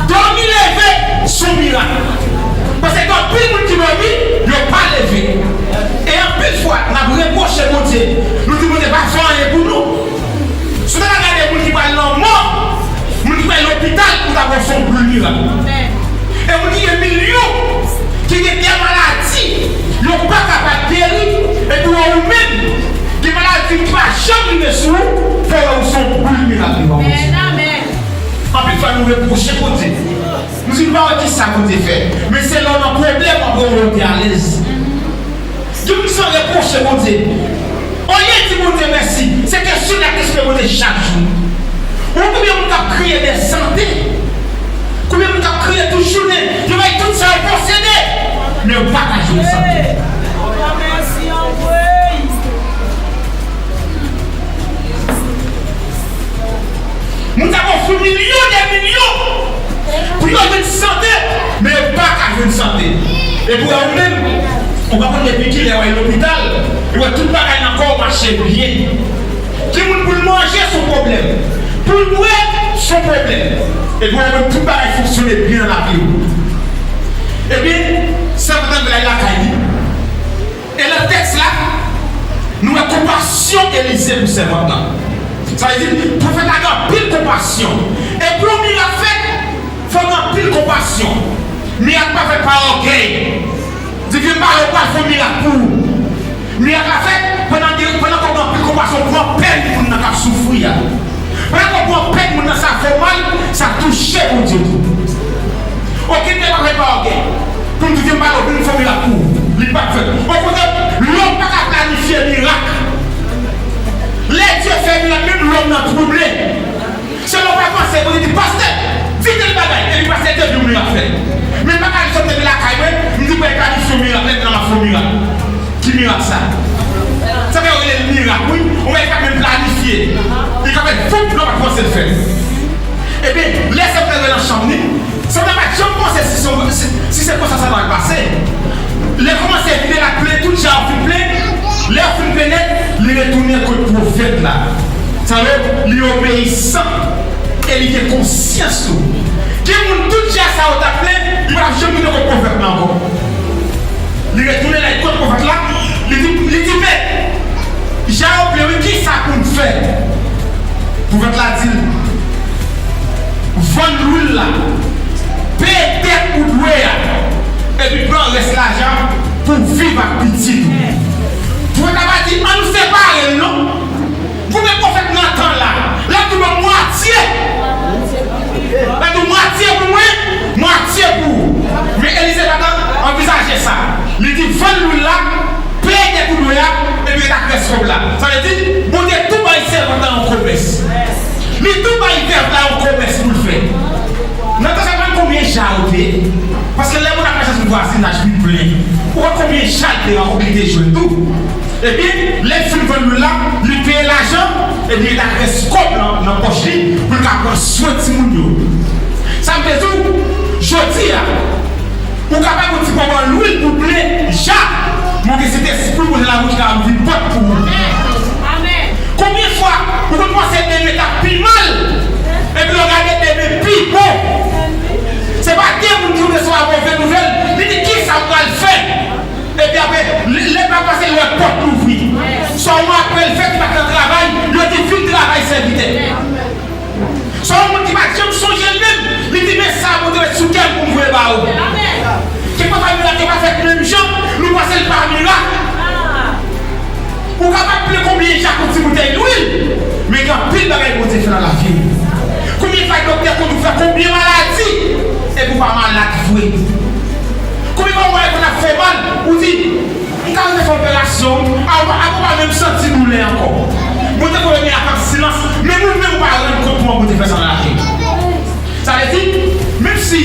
Dòmi leve, se yon mirak. Paske gen anpil moun ki dòmi, yo pa leve. E anpil fwa, n ap repwoche Bondye. Nou di Bondye pa fè anyen pou nou. Si w ta gade moun ki pral lanmò, moun ki pral lopital, ou ta wè se yon boul mirak. E moun ki gen milyon, ki gen de maladi, yo pa kapab geri, epi wè ou menm, gen maladi ki pa janm rive sou ou, fò wè ou se yon boul mirak devan Bondye. Anpil fwa nou repwoche Bondye. Nou di nou pa wè kisa Bondye fè. Men se lè w nan pwoblèm w ap wè w te alèz. Gen moun ki sa repwoche Bondye. Olye di Bondye mèsi, se kesyon y ap kesyon Bondye chak jou. Ou konbyen moun k ap kriye de sante? Konbyen moun k ap kriye tout jounen? Yo bay tout sa yo posede, men yo pa ka jwenn sante. Moun sa yo ofri milyon de milyon pou yo jwenn sante, men yo pa ka jwenn sante. Epi ou menm, ou pa konn depi kilè w al lopital, ou wè tout bagay nan kò w mache byen. Gen moun pou l manje se yon pwoblèm, pou l bwè se yon pwoblèm. Epi ou wè tout bagay fonksyone byen nan lavi w. Ebyen, sèvant lan vle al lakay li. E nan tèks la, nou wè konpasyon Elize pou sèvant lan. Sa vle di, pwofèt la gen anpil konpasyon. E pou yon mirak fèt, fò gen anpil konpasyon. Mirak pa fèt pa ògèy. Di vin pale, ou pral fè yon mirak pou ou. Mirak la fèt pandan gen, pandan ke w gen anpil konpasyon, w pran pèn moun nan k ap soufri a. Pandan ke w pran pèn moun nan, sa fè w mal, sa touche Bondye tou. Okenn nèg pa fè pa ògèy. Pou m di vin pale, vin fè mirak pou ou. Li p ap fèt. Okontrè, lòm pa ka planifye mirak. Lè Dye fè mirak, menm lòm nan twouble. Selon w pa panse, Bondye di, pastè, di tèl bagay, epi pastè te di w mirak fèt. Men pa ka di sòt te lakay mwen, m di pou l planifye yon mirak, lè m nan m ap fè yon mirak. Ki mirak sa? Sa fè yo rele l mirak, wi. Yon bagay ki pa menm planifye. Li ka fèt voup, lè w pa t panse l fèt. Ebyen, lè sèvant lan rive nan chanm li, sèvant lan pa t janm panse si se, si, si se konsa sa t ap pase. Lè l kòmanse vide, l ap plen, tout jan yo fin plen. Lè yo fin plen nèt, li retounen kot pwofèt la. Sa vle di, li obeyisan e li gen konsyans tou. Gen moun, tout jan sa yo t ap plen, li pa t ap janm vin kot pwofèt la ankò. Li retounen la, kot pwofèt la, li di, li di, mèt, jan yo plen wi, kisa pou n fè? Pwofèt la di l, vann lwil la, peye dèt ou dwe a, epi pran rès lajan pou w viv ak pitit ou. Pwofèt la pa di, ann separe l non. Konbyen pwofèt nan tan la, l ap di ban m mwatye. L ap di mwatye pou mwen, mwatye pou ou. Men Elize pa t anvizaje sa. Li di vann lwil la, peye dèt ou dwe a, epi ret ak rès kòb la. Sa vle di, Bondye tou bay sèvant la yon komès. Li tou bay vèv la yon komès pou l fè. Nan tan sa, konn konbyen ja ou te ye? Paske lè moun ap mache sou vwazinaj, li plen. Ou konn konbyen ja l te rankontre, li te jwenn tou? Ebyen, lè l fin vann lwil la, li peye lajan, epi li ret ak rès kòb lan nan pòch li pou l ka pran swen timoun yo. Sa m te di w, jodi a, ou kapab yon ti pòpò lwil pou plen ja, men w gen Sentespri Bondye la ki kapab vin pòt pou ou. Konbyen fwa ou konn panse demen t ap pi mal, epi lè w gade demen pi bon? Se pa de moun ki resevwa move nouvèl, li di, kisa m pral fè? Epi apre, lè, lè pa pase, l wè pòt louvri. Se yon apèl fèt ki pa t nan travay, yo di vin travay sèvitè. Se yon moun ki pa t janm sonje l menm, li di, men sa Bondye met sou kè m pou m voye ba ou. Kèk pafwa mirak yo pa fèt menm jan, nou panse l pa mirak. Ou kapab plen konbyen ja pou ti boutèy lwil, men gen anpil bagay Bondye fè nan lavi w. Konbyen fwa doktè konn ou fè konbyen maladi, epi w pa malad vre? Konbyen fwa w wè konn ap fè w mal, ou di, m ka rive fè operasyon, a, ou pa, a, ou pa menm santi doulè ankò. Bondye konn mirak an silans, menm ou menm ou pa rann kont kòman Bondye fè sa nan lavi w. Sa vle di, menm si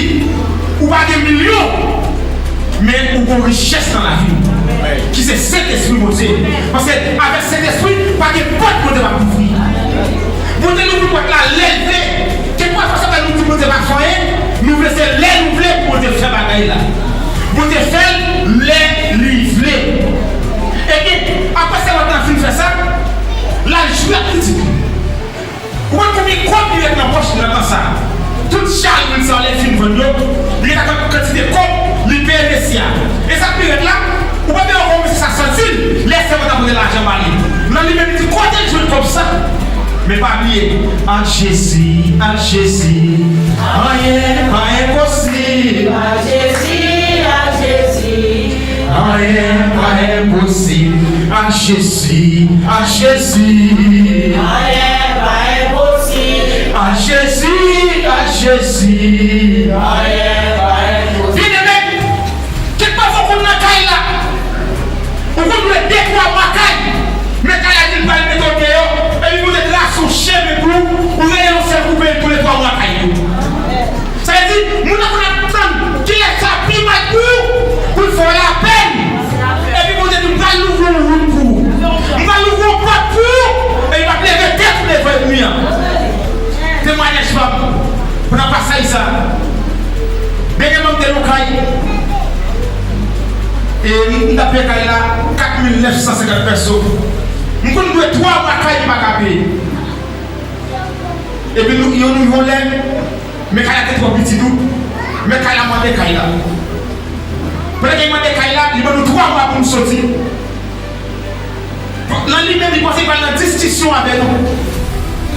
ou pa gen milyon, men ou gon richès nan lavi w, ki se Sentespri Bondye. Paske avèk Sentespri, pa gen pòt Bondye p ap louvri. Bondye louvri pòt la lè l vle. Kèk pafwa sa fè nou di Bondye pa fè anyen, nou vle se lè Tout chal lwil sa yo, lè l fin vann yo, li gentan gen kantite kòb li peye mesye a. E sa k pi rèd la, ou pa bezwen wè kòman mesye sa santi l lè sèvant la pote lajan ba li. Nan li menm, li di, kote l jwenn kòb sa? Men pa bliye, ak Jezi, ak Jezi, anyen pa enposib. Ak Jezi, ak Jezi, anyen pa enposib. Ak Jezi, ak Jezi, anyen pa enposib. Ak Jezi, ak Jezi, anyen pa enposib. Byeneme, kèk pafwa w konn nan kay la, ou konn lwe de twa mwa kay, men kay la di l pral mete w deyò, epi Bondye trase yon chemen pou ou, ou rele yon sèl kou peye l tou le twa mwa kay yo. Sa vle di, moun nan konn ap tann kilè sa pi mal pou ou, pou l fè w lapèn. Epi Bondye di, m pral louvri yon wout pou ou. M pral louvri yon pòt pou ou. Epi l ap leve tèt ou devan ènmi an. Temwayaj pa m. Pandan pasaj sa, dènyèman m te lwe kay. E m, m t ap peye kay la kat mil nèf san senkant pèso. M konn dwe twa mwa kay m pa ka peye. Epi nou, yon, yon lè, men kay la te twò piti tou. Men kay la mande kay la. Pandan ke l mande kay la, li ban nou twa mwa pou nou soti. Nan li menm, li panse li pral nan diskisyon avè nou.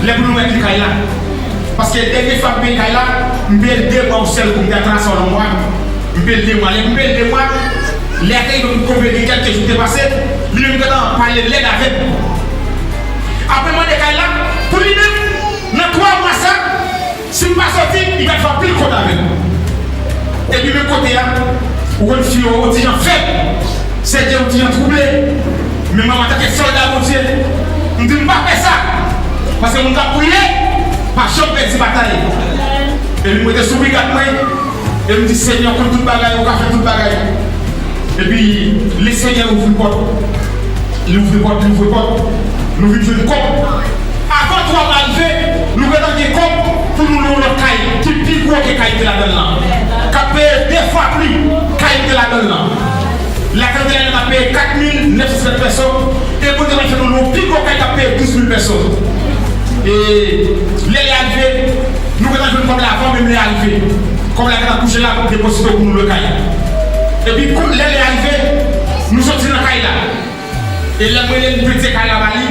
Lè pou nou mèt li kay la. Paske dènye fwa m peye kay la, m peye l de mwa yon sèl kou, m te atann aswè yon mwa. M peye l de mwa. Lè m peye l de mwa, lè a te rive pou m konvenir kèlke jou te pase, li menm gentan pale lèd avè m. Apre mande kay la, pou li menm, nan twa mwa sa, si m pa soti, li pral fè anpil kont avè m. Epi menm kote a, ou konn fi yo, yon ti jan fèb, sèkèy yon ti jan twouble. Men mwen, antanke sòlda Bondye, m di m pa fè sa. Paske moun k ap priye, pa janm pèdi batay. Epi mwen te sou brigad mwen, e m di, Senyè, ou konn tout bagay, ou ka fè tout bagay. Epi, Lesenyè ouvri pòt. Li ouvri pòt, li ouvri pòt. Nou vin jwenn kòb. Avan twa mwa rive, nou gentan gen kòb pou nou lwe yon lòt kay ki pi gwo ke kay m te ladan l lan. K ap peye de fwa pli kay m te ladan l lan. Lakay m te ladan l lan t ap peye kat mil nèf san senkant pèso, e Bondye pral fè nou lwe yon pi gwo kay k ap peye douz mil pèso. E lè lè a rive, nou gentan jwenn kòb la avan menm lè a rive. Kòb la gentan kouche la, depozito pou nou lwe kay. Epi, kou, lè lè a rive, nou soti nan kay la. E lè m rele l, m pete kay la ba li,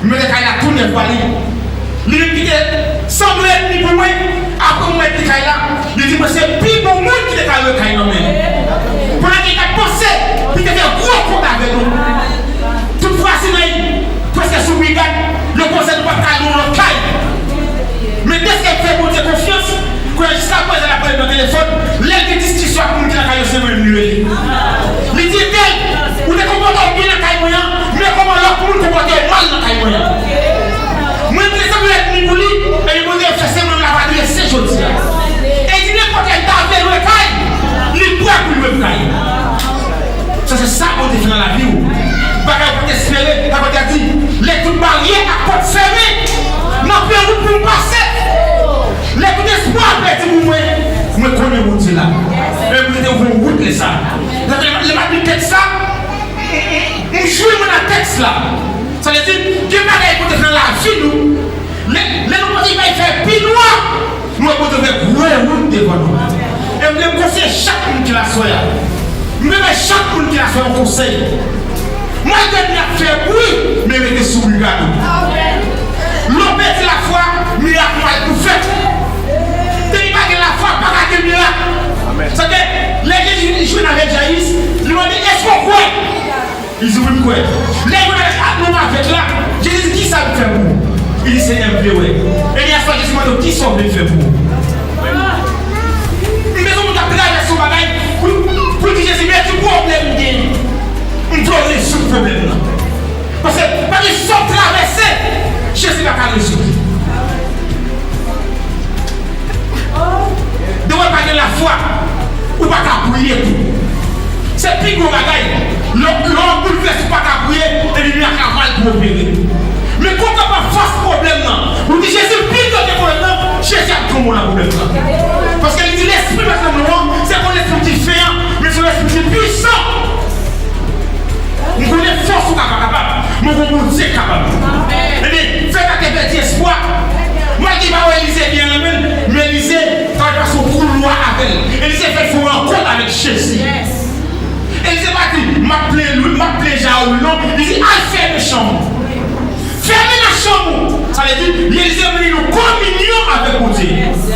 m mete kay la tou nèf ba li. Li menm ki te sanble ènmi pou mwen, apre m mete kay la, li di mwen se pi bon moun ki te ka lwe kay nan men l. Pandan ke l t ap panse pou l te fè gwo kont avè nou. Tout vwazinay prèske sou brigad, yo panse nou p ap ka lwe yon lòt kay. Men dèske m fè Bondye konfyans, kounye a jiska prezan l ap rele m nan telefòn, lè l gen diskisyon ak moun ki nan kay yo, se mwen menm li rele. Li di, entèl, ou te konpòte w byen nan kay mwen an, men kòman lòt moun konpòte yo mal nan kay mwen an? Mwen te sanble ènmi pou li, epi Bondye fè se mwen menm l ap adrese jodi a. E di nenpòt lè l ta vle lwe kay, li prè pou l lwe m kay. Sa se sa Bondye fè nan lavi w. Bagay ou pa t espere, sa Bondye a di, lè tout baryè ak pòt fèmen, m ap fè wout pou m pase. Lè tout espwa pèdi pou mwen, mwen konnen Bondye la. E Bondye te ouvri yon wout lè sa. Lè, lè, lè m ap li tèks la, m, m, m jwi mwen nan tèks la. Sa vle di, gen bagay Bondye fè nan lavi nou. Lè, lè nou panse bagay fè pi nwa, nou wè Bondye fè gwo wout devan nou. E m vle m konseye chak moun ki la aswè a. M vle bay chak moun ki la aswè a yon konsèy. Malgre n ap fè bri, men rete sou brigad ou. Lè w pèdi lafwa, mirak mal pou fèt. Depi pa gen lafwa, pa ka gen mirak. Sa fè, lè Jezi jwenn avèk Jayis, li mande, èske w kwè? Li di, wi, m kwè. Lè yo nan ak nou avèk la, Jezi di, kisa m fè pou ou? Li di, Senyè, m vle wè. E lè a swa Jezi mande w, kisa w vle m fè pou ou? M bezwen moun k ap travèse yon bagay pou, pou l di Jezi, men ki pwoblèm m gen? M vle w rezoud pwoblèm nan. Paske pa gen sa w travèse, Jezi pa ka rezoud. Depi w pa gen lafwa, ou pa ka priye tou. Se pi gwo bagay. Lè, lè w ap boulvèse, ou pa ka priye, epi mirak la mal pou opere. Men kote w ap fas pwoblèm nan, ou di Jezi, pi gwo ke pwoblèm nan, Jezi ap tonbe nan pwoblèm nan. Paske li di lespri m ap nan nou an, se pa yon lespri ki fen an, men se yon lespri ki pwisan. M konnen fòs ou ka pa kapab, men w gon Bondye k kapab. Ebyen, fè pa te pèdi espwa. Malgre pa wè Elize byen nan men l, men chanm ou. Fèmen nan chanm ou. Sa vle di, Bèlzebib li nou kominyon avèk Bondye.